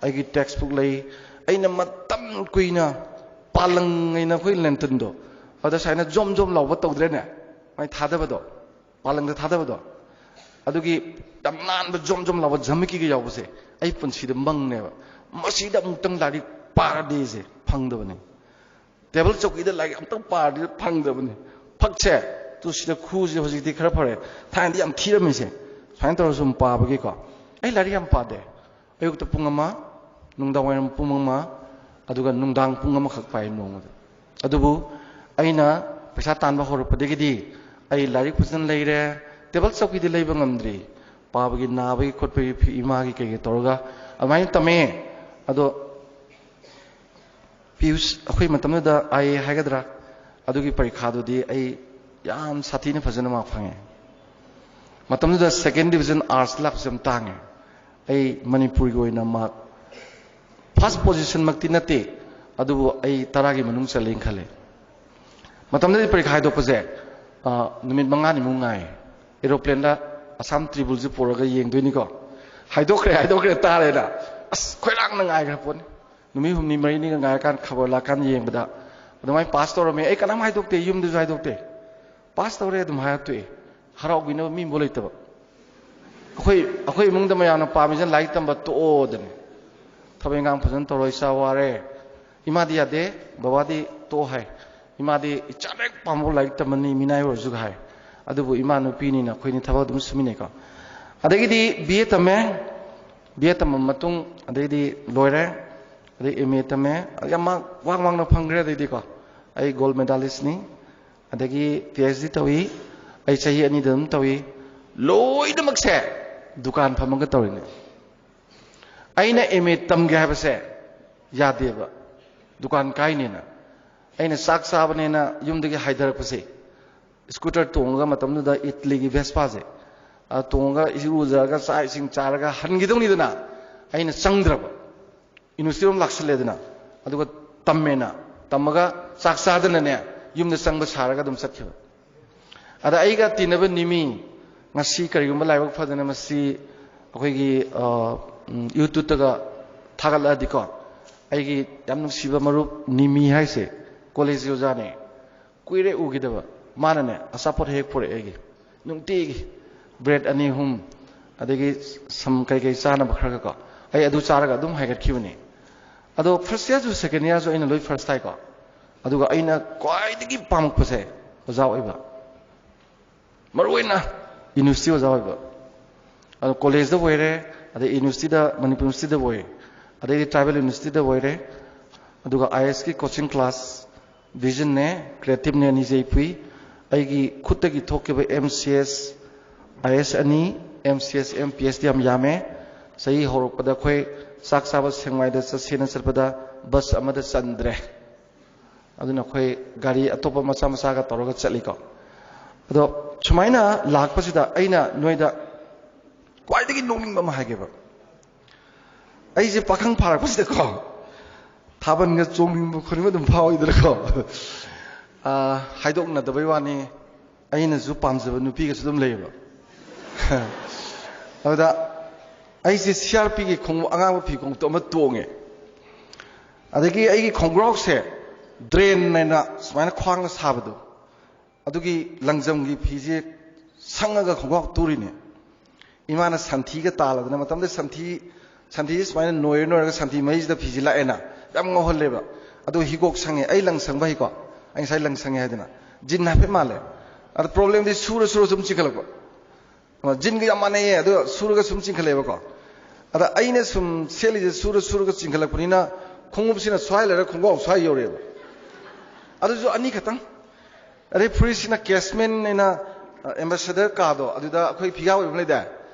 ꯑꯩꯒꯤ ꯇꯦꯛꯁ ꯕꯨꯛ ꯂꯩ꯫ ꯑꯩꯅ ꯃꯇꯝ ꯀꯨꯏꯅ ꯄꯥꯂꯪ ꯍꯥꯏꯅ ꯑꯩꯈꯣꯏ ꯂꯦꯟꯇꯟꯗꯣ, ꯑꯗ ꯁꯨꯃꯥꯏꯅ ꯖꯣꯝ ꯖꯣꯝ ꯂꯥꯎꯕ ꯇꯧꯗ꯭ꯔꯦꯅꯦ, ꯃꯥꯏ ꯊꯥꯗꯕꯗꯣ, ꯄꯥꯂꯪꯗ ꯊꯥꯗꯕꯗꯣ, ꯑꯗꯨꯒꯤ ꯌꯥꯝ ꯅꯥꯟꯕ ꯖꯣꯝ ꯖꯣꯝ ꯂꯥꯎꯕ ꯖꯃꯤꯀꯤꯒ ꯌꯥꯎꯕꯁꯦ ꯑꯩ ꯄꯨꯟꯁꯤꯗ ꯃꯪꯅꯦꯕ꯫ ꯃꯁꯤꯗ ꯑꯃꯨꯛꯇꯪ ꯂꯥꯏꯔꯤꯛ ꯄꯥꯔꯗꯤꯁꯦ ꯐꯪꯗꯕꯅꯤ꯫ ꯇꯦꯕꯜ ꯆꯧꯀꯤꯗ ꯂꯥꯏꯔꯤꯛ ꯑꯃꯨꯛꯇꯪ ꯄꯥꯔꯗꯤ ꯐꯪꯗꯕꯅꯤ꯫ ꯐꯛꯁꯦ, ꯇꯨ ꯁꯤꯗ ꯈꯨꯁꯦ ꯍꯧꯖꯤꯛꯇꯤ ꯈꯔ ꯐꯔꯦ꯫ ꯊꯥꯏꯅꯗꯤ ꯌꯥꯝ ꯊꯤꯔꯝꯃꯤꯁꯦ꯫ ꯁꯨꯃꯥꯏꯅ ꯇꯧꯔ ꯁꯨꯝ ꯄꯥꯕꯒꯤꯀꯣ꯫ ꯑꯩ ꯂꯥꯏꯔꯤꯛ ꯌꯥꯝ ꯄꯥꯗꯦ꯫ ꯑꯌꯨꯛꯇ ꯄꯨꯡ ꯑꯃ, ꯅꯨꯡꯗꯥꯡ ꯋꯥꯏꯔꯝ ꯄꯨꯡ ꯑꯃ, ꯑꯗꯨꯒ ꯅꯨꯡꯗꯥꯡ ꯄꯨꯡ ꯑꯃꯈꯛ ꯄꯥꯏ ꯅꯣꯡꯃꯗ꯫ ꯑꯗꯨꯕꯨ ꯑꯩꯅ ꯄꯩꯁꯥ ꯇꯥꯟꯕ ꯍꯧꯔꯛꯄꯗꯒꯤꯗꯤ ꯑꯩ ꯂꯥꯏꯔꯤꯛ ꯐꯖꯅ ꯂꯩꯔꯦ, ꯇꯦꯕꯜ ꯆꯧꯀꯤꯗꯤ ꯂꯩꯕ ꯉꯝꯗ꯭ꯔꯤ꯫ ꯄꯥꯕꯒꯤ, ꯅꯥꯕꯒꯤ ꯈꯣꯠꯄꯒꯤ ꯐꯤ-, ꯏꯃꯥꯒꯤ ꯀꯩꯀꯩ ꯇꯧꯔꯒ ꯑꯗꯨꯃꯥꯏꯅ ꯇꯝꯃꯦ꯫ ꯑꯗꯣ ꯄꯤ ꯌꯨ ꯁꯤ ꯑꯩꯈꯣꯏ ꯃꯇꯝꯗꯨꯗ ꯑꯥꯏ ꯑꯦ ꯍꯥꯏꯒꯗ꯭ꯔꯥ, ꯑꯗꯨꯒꯤ ꯄꯔꯤꯈꯥꯗꯨꯗꯤ ꯑꯩ ꯌꯥꯝ ꯁꯥꯊꯤꯅ ꯐꯖꯅ ꯃꯥꯔꯛ ꯐꯪꯉꯦ꯫ ꯃꯇꯝꯗꯨꯗ ꯁꯦꯀꯦꯟ ꯗꯤꯕꯤꯖꯟ ꯑꯥꯔꯠꯁ ꯂꯥꯛꯄꯁꯦ ꯌꯥꯝ ꯇꯥꯡꯉꯦ꯫ ꯑꯩ ꯃꯅꯤꯄꯨꯔꯒꯤ ꯑꯣꯏꯅ ꯃꯥꯔꯛ ꯐꯥꯔꯁ ꯄꯣꯖꯤꯁꯟꯃꯛꯇꯤ ꯅꯠꯇꯦ, ꯑꯗꯨꯕꯨ ꯑꯩ ꯇꯔꯥꯒꯤ ꯃꯅꯨꯡ ꯆꯜꯂꯦꯅ ꯈꯜꯂꯦ꯫ ꯃꯇꯝꯗꯨꯗꯤ ꯄꯔꯤꯈꯥ ꯍꯥꯏꯗꯣꯛꯄꯁꯦ, ꯑ, ꯅꯨꯃꯤꯠ ꯃꯉꯥꯅꯤꯃꯨꯛ ꯉꯥꯏ꯫ ꯑꯦꯔꯣꯄ꯭ꯂꯦꯟꯗ ꯑꯁꯥꯝ ꯇ꯭ꯔꯤꯕꯨꯜꯁꯦ ꯄꯨꯔꯒ ꯌꯦꯡꯗꯣꯏꯅꯤꯀꯣ꯫ ꯍꯥꯏꯗꯣꯛꯈ꯭ꯔꯦ, ꯍꯥꯏꯗꯣꯛꯈ꯭ꯔꯦ ꯇꯥꯔꯦꯅ꯫ ꯑꯁ, ꯈꯣꯏꯔꯥꯡꯅ ꯉꯥꯏꯈ꯭ꯔ ꯄꯣꯠꯅꯤ꯫ ꯅꯨꯃꯤꯠ ꯍꯨꯝꯅꯤ ꯃꯔꯤꯅꯤꯒ ꯉꯥꯏꯔꯀꯥꯟꯗ ꯈꯕꯔ ꯂꯥꯛꯀꯥꯟꯗ ꯌꯦꯡꯕꯗ ꯑꯗꯨꯃꯥꯏꯅ ꯄꯥꯁ ꯇꯧꯔꯝꯃꯦ꯫ ꯑꯩ ꯀꯅꯥꯝ ꯍꯥꯏꯗꯣꯛꯇꯦ, ꯌꯨꯝꯗꯁꯨ ꯍꯥꯏꯗꯣꯛꯇꯦ꯫ ꯄꯥꯁ ꯇꯧꯔꯦ ꯑꯗꯨꯝ ꯍꯥꯏꯔ ꯇꯣꯛꯑꯦ꯫ ꯍꯔꯥꯎꯕꯤꯅꯕ ꯃꯤ ꯑꯃꯐꯥꯎ ꯂꯩꯇꯕ꯫ ꯑꯩꯈꯣꯏ, ꯑꯩꯈꯣꯏ ꯏꯃꯨꯡꯗ ꯃꯌꯥꯝꯅ ꯄꯥꯝꯃꯤꯁꯤꯅ ꯂꯥꯏꯔꯤꯛ ꯇꯝꯕ ꯇꯣꯛꯑꯣꯗꯅꯤ꯫ ꯊꯕꯛ ꯏꯪꯈꯥꯡ ꯐꯖꯅ ꯇꯧꯔꯣ, ꯏꯆꯥ ꯋꯥꯔꯦ꯫ ꯏꯃꯥꯗꯤ ꯌꯥꯗꯦ, ꯕꯕꯥꯗꯤ ꯇꯣꯛꯑꯣ ꯍꯥꯏ꯫ ꯏꯃꯥꯗꯤ ꯏꯆꯥ ꯂꯥꯏꯔꯤꯛ ꯄꯥꯝꯕ ꯂꯥꯏꯔꯤꯛ ꯇꯝꯃꯅꯤ, ꯃꯤꯅꯥꯏ ꯑꯣꯏꯔꯁꯨ ꯍꯥꯏ꯫ ꯑꯗꯨꯕꯨ ꯏꯃꯥ ꯅꯨꯄꯤꯅꯤꯅ ꯑꯩꯈꯣꯏꯅꯤ ꯊꯕꯛ ꯑꯗꯨꯝ ꯁꯨꯃꯤꯟꯅꯩꯀꯣ꯫ ꯑꯗꯒꯤꯗꯤ ꯕꯤ ꯑꯦ ꯇꯝꯃꯦ꯫ ꯕꯤ ꯑꯦ ꯇꯝꯃ ꯃꯇꯨꯡ ꯑꯗꯩꯗꯤ ꯂꯣꯏꯔꯦ꯫ ꯑꯗꯩ ꯑꯦꯝ ꯑꯦ ꯇꯝꯃꯦ꯫ ꯌꯥꯝ ꯃꯥꯔꯛ ꯋꯥꯡ ꯋꯥꯡꯅ ꯐꯪꯈ꯭ꯔꯦ꯫ ꯑꯗꯩꯗꯤꯀꯣ, ꯑꯩ ꯒꯣꯜ ꯃꯦꯗꯥꯂꯤꯁꯅꯤ꯫ ꯑꯗꯒꯤ ꯄꯤ ꯑꯩꯆ ꯗꯤ ꯇꯧꯏ꯫ ꯑꯩ ꯆꯍꯤ ꯑꯅꯤꯗ ꯑꯗꯨꯝ ꯇꯧꯏ꯫ ꯂꯣꯏꯅꯃꯛꯁꯦ ꯗꯨꯀꯥꯟ ꯐꯝꯃꯒ ꯇꯧꯔꯤꯅꯦ꯫ ꯑꯩꯅ ꯑꯦꯝ ꯑꯦ ꯇꯝꯒꯦ ꯍꯥꯏꯕꯁꯦ ꯌꯥꯗꯦꯕ, ꯗꯨꯀꯥꯟ ꯀꯥꯏꯅꯦꯅ꯫ ꯑꯩꯅ ꯆꯥꯛ ꯆꯥꯕꯅꯦꯅ ꯌꯨꯝꯗꯒꯤ ꯍꯥꯏꯊꯔꯛꯄꯁꯦ, ꯁ꯭ꯀꯨꯇꯔ ꯇꯣꯡꯉꯒ, ꯃꯇꯝꯗꯨꯗ ꯏꯠꯂꯤꯒꯤ ꯚꯦꯁꯄꯥꯁꯦ, ꯑ, ꯇꯣꯡꯉꯒ ꯏꯔꯨꯖꯔꯒ ꯆꯥꯛ ꯏꯁꯤꯡ ꯆꯥꯔꯒ ꯍꯟꯈꯤꯗꯧꯅꯤꯗꯅ, ꯑꯩꯅ ꯆꯪꯗ꯭ꯔꯕ꯫ ꯌꯨꯅꯤꯚꯔꯁꯤꯇꯤ ꯑꯃ ꯂꯥꯛꯁꯜꯂꯦꯗꯅ, ꯑꯗꯨꯒ ꯇꯝꯃꯦꯅ, ꯇꯝꯃꯒ ꯆꯥꯛ ꯆꯥꯗꯅꯅꯦ ꯌꯨꯝꯗ ꯆꯪꯕ ꯁꯥꯔꯒ ꯑꯗꯨꯝ ꯆꯠꯈꯤꯕ꯫ ꯑꯗ ꯑꯩꯒ ꯇꯤꯟꯅꯕ ꯅꯤꯃꯤ, ꯉꯁꯤ ꯀꯔꯤꯒꯨꯝꯕ ꯂꯥꯏꯕꯛ ꯐꯗꯅ ꯃꯁꯤ ꯑꯩꯈꯣꯏꯒꯤ, ꯑ, ꯎꯝ, ꯌꯨꯇ꯭ꯌꯨꯕꯇꯒ ꯊꯥꯒꯠꯂꯛꯑꯗꯤꯀꯣ, ꯑꯩꯒꯤ ꯌꯥꯝ ꯅꯨꯡꯁꯤꯕ ꯃꯔꯨꯞ ꯅꯤꯃꯤ ꯍꯥꯏꯁꯦ, ꯀꯣꯂꯦꯖꯀꯤ ꯑꯣꯖꯥꯅꯦ, ꯀꯨꯏꯔꯦ ꯎꯈꯤꯗꯕ꯫ ꯃꯥꯅꯅꯦ ꯑꯆꯥꯄꯣꯠ ꯍꯦꯛ ꯄꯨꯔꯛꯑꯦ ꯑꯩꯒꯤ, ꯅꯨꯡꯇꯤꯒꯤ ꯕ꯭ꯔꯦꯗ ꯑꯅꯤ ꯑꯍꯨꯝ, ꯑꯗꯒꯤ ꯁꯝ ꯀꯩꯀꯩ ꯆꯥꯅꯕ ꯈꯔꯒꯀꯣ, ꯑꯩ ꯑꯗꯨ ꯆꯥꯔꯒ ꯑꯗꯨꯝ ꯍꯥꯏꯒꯠꯈꯤꯕꯅꯤ꯫ ꯑꯗꯣ ꯐꯥꯔꯁ ꯏꯌꯥꯔꯁꯨ ꯁꯦꯀꯦꯟ ꯏꯌꯥꯔꯁꯨ ꯑꯩꯅ ꯂꯣꯏ ꯐꯥꯔꯁ ꯇꯥꯏꯀꯣ꯫ ꯑꯗꯨꯒ ꯑꯩꯅ ꯈ꯭ꯋꯥꯏꯗꯒꯤ ꯄꯥꯝꯃꯛꯄꯁꯦ ꯑꯣꯖꯥ ꯑꯣꯏꯕ, ꯃꯔꯨꯑꯣꯏꯅ ꯌꯨꯅꯤꯚꯔꯁꯤꯇꯤ ꯑꯣꯖꯥ ꯑꯣꯏꯕ꯫ ꯑꯗꯣ ꯀꯣꯂꯦꯖꯇ ꯑꯣꯏꯔꯦ, ꯑꯗꯩ ꯌꯨꯅꯤꯚꯔꯁꯤꯇꯤꯗ, ꯃꯅꯤꯄꯨꯔ ꯌꯨꯅꯤꯚꯔꯁꯤꯇꯤꯗ ꯑꯣꯏꯔꯦ, ꯑꯗꯩꯗꯤ ꯇ꯭ꯔꯥꯏꯕꯦꯜ ꯌꯨꯅꯤꯚꯔꯁꯤꯇꯤꯗ ꯑꯣꯏꯔꯦ, ꯑꯗꯨꯒ ꯑꯥꯏ ꯑꯦꯁꯀꯤ ꯀꯣꯆꯤꯡ ꯀ꯭ꯂꯥꯁ, ꯚꯤꯖꯟꯅꯦ, ꯀ꯭ꯔꯤꯌꯦꯇꯤꯞꯅꯦ ꯑꯅꯤꯁꯦ ꯑꯩ ꯄꯨꯏ꯫ ꯑꯩꯒꯤ ꯈꯨꯠꯇꯒꯤ ꯊꯣꯛꯈꯤꯕ ꯑꯦꯝ ꯁꯤ ꯑꯦꯁ, ꯑꯥꯏ ꯑꯦꯁ ꯑꯅꯤ, M C S, M P S D ꯌꯥꯝ ꯌꯥꯝꯃꯦ꯫ ꯆꯍꯤ ꯍꯧꯔꯛꯄꯗ ꯑꯩꯈꯣꯏ ꯆꯥꯛ ꯆꯥꯕ ꯁꯦꯡꯃꯥꯏꯗ ꯆꯠꯁꯦꯅ ꯆꯠꯄꯗ ꯕꯁ ꯑꯃꯗ ꯆꯟꯗ꯭ꯔꯦ꯫ ꯑꯗꯨꯅ ꯑꯩꯈꯣꯏ ꯒꯥꯔꯤ ꯑꯇꯣꯞꯄ ꯃꯆꯥ ꯃꯆꯥꯒ ꯇꯧꯔꯒ ꯆꯠꯂꯤꯀꯣ꯫ ꯑꯗꯣ ꯁꯨꯃꯥꯏꯅ ꯂꯥꯛꯄꯁꯤꯗ ꯑꯩꯅ ꯅꯣꯏꯗ ꯈ꯭ꯋꯥꯏꯗꯒꯤ ꯅꯣꯛꯅꯤꯡꯕ ꯑꯃ ꯍꯥꯏꯒꯦꯕ꯫ ꯑꯩꯁꯦ ꯄꯥꯈꯪ ꯐꯥꯔꯛꯄꯁꯤꯗꯀꯣ, ꯊꯥꯕꯜꯒ ꯆꯣꯡꯅꯤꯡꯕ ꯈꯣꯠꯅꯤꯡꯕ ꯑꯗꯨꯝ ꯐꯥꯎꯏꯗꯅꯀꯣ꯫ ꯑꯥ, ꯍꯥꯏꯗꯣꯛꯅꯗꯕꯩ ꯋꯥꯅꯤ, ꯑꯩꯅꯁꯨ ꯄꯥꯝꯖꯕ ꯅꯨꯄꯤꯒꯁꯨ ꯑꯗꯨꯝ ꯂꯩꯌꯦꯕ꯫ ꯑꯗꯨꯗ ꯑꯩꯁꯦ ꯁꯤ ꯑꯥꯔ ꯄꯤꯒꯤ ꯈꯣꯡꯎꯞ, ꯑꯉꯥꯡꯕ ꯐꯤ ꯈꯣꯡꯎꯞꯇꯣ ꯑꯃ ꯇꯣꯡꯉꯦ꯫ ꯑꯗꯒꯤ ꯑꯩꯒꯤ ꯈꯣꯡꯒ꯭ꯔꯥꯎꯁꯦ ꯗ꯭ꯔꯦꯟ ꯍꯥꯏꯅ ꯁꯨꯃꯥꯏꯅ ꯈ꯭ꯋꯥꯡꯗ ꯁꯥꯕꯗꯣ, ꯑꯗꯨꯒꯤ ꯂꯪꯖꯝꯒꯤ ꯐꯤꯁꯦ ꯁꯪꯉꯒ ꯈꯣꯡꯒ꯭ꯔꯥꯎ ꯇꯨꯔꯤꯅꯦ꯫ ꯏꯃꯥꯅ ꯁꯟꯊꯤꯒ ꯇꯥꯜꯂꯗꯅ, ꯃꯇꯝꯗ ꯁꯟꯊꯤ, ꯁꯟꯊꯤꯁꯦ ꯁꯨꯃꯥꯏꯅ ꯅꯣꯏꯔ ꯅꯣꯏꯔꯒ ꯁꯟꯊꯤ ꯃꯍꯤꯁꯤꯗ ꯐꯤꯁꯦ ꯂꯥꯛꯑꯦꯅ, ꯌꯥꯝ ꯉꯧꯍꯜꯂꯦꯕ꯫ ꯑꯗꯨ ꯍꯤꯒꯣꯛ ꯁꯪꯉꯦ, ꯑꯩ ꯂꯪ ꯁꯪꯕ ꯍꯩꯀꯣ, ꯑꯩ ꯉꯁꯥꯏ ꯂꯪ ꯁꯪꯉꯦ ꯍꯥꯏꯗꯅ꯫ ꯖꯤꯟ ꯍꯥꯏꯐꯦꯠ ꯃꯥꯜꯂꯦ꯫ ꯑꯗ ꯄ꯭ꯔꯣꯕ꯭ꯂꯦꯝꯗꯤ ꯁꯨꯔ ꯁꯨꯔ ꯁꯨꯝ ꯆꯤꯡꯈꯠꯂꯛꯄ꯫ ꯑ, ꯖꯤꯟꯒ ꯌꯥꯝ ꯃꯥꯟꯅꯩꯌꯦ, ꯑꯗꯣ ꯁꯨꯔꯒ ꯁꯨꯝ ꯆꯤꯡꯈꯠꯂꯛꯑꯦꯕꯀꯣ꯫ ꯑꯗ ꯑꯩꯅ ꯁꯨꯝ ꯁꯦꯠꯂꯤꯁꯦ ꯁꯨꯔ ꯁꯨꯔꯒ ꯆꯤꯡꯈꯠꯂꯛꯄꯅꯤꯅ, ꯈꯣꯡꯎꯞꯁꯤꯅ ꯁ꯭ꯋꯥꯏ ꯂꯩꯔ ꯈꯣꯡꯒ꯭ꯔꯥꯎ ꯁ꯭ꯋꯥꯏ ꯌꯧꯔꯛꯑꯦꯕ꯫ ꯑꯗꯨꯁꯨ ꯑꯅꯤꯈꯛꯇꯪ꯫ ꯑꯗꯩ ꯐꯨꯔꯤꯠꯁꯤꯅ ꯀꯦꯁꯃꯦꯟ ꯍꯥꯏꯅ, ꯑ, ꯑꯦꯝꯕꯦꯁꯦꯗꯔ ꯀꯥꯗꯣ, ꯑꯗꯨꯗ ꯑꯩꯈꯣꯏ ꯐꯤꯒꯥ ꯑꯣꯏꯕ ꯑꯃ ꯂꯩꯗꯥꯏ?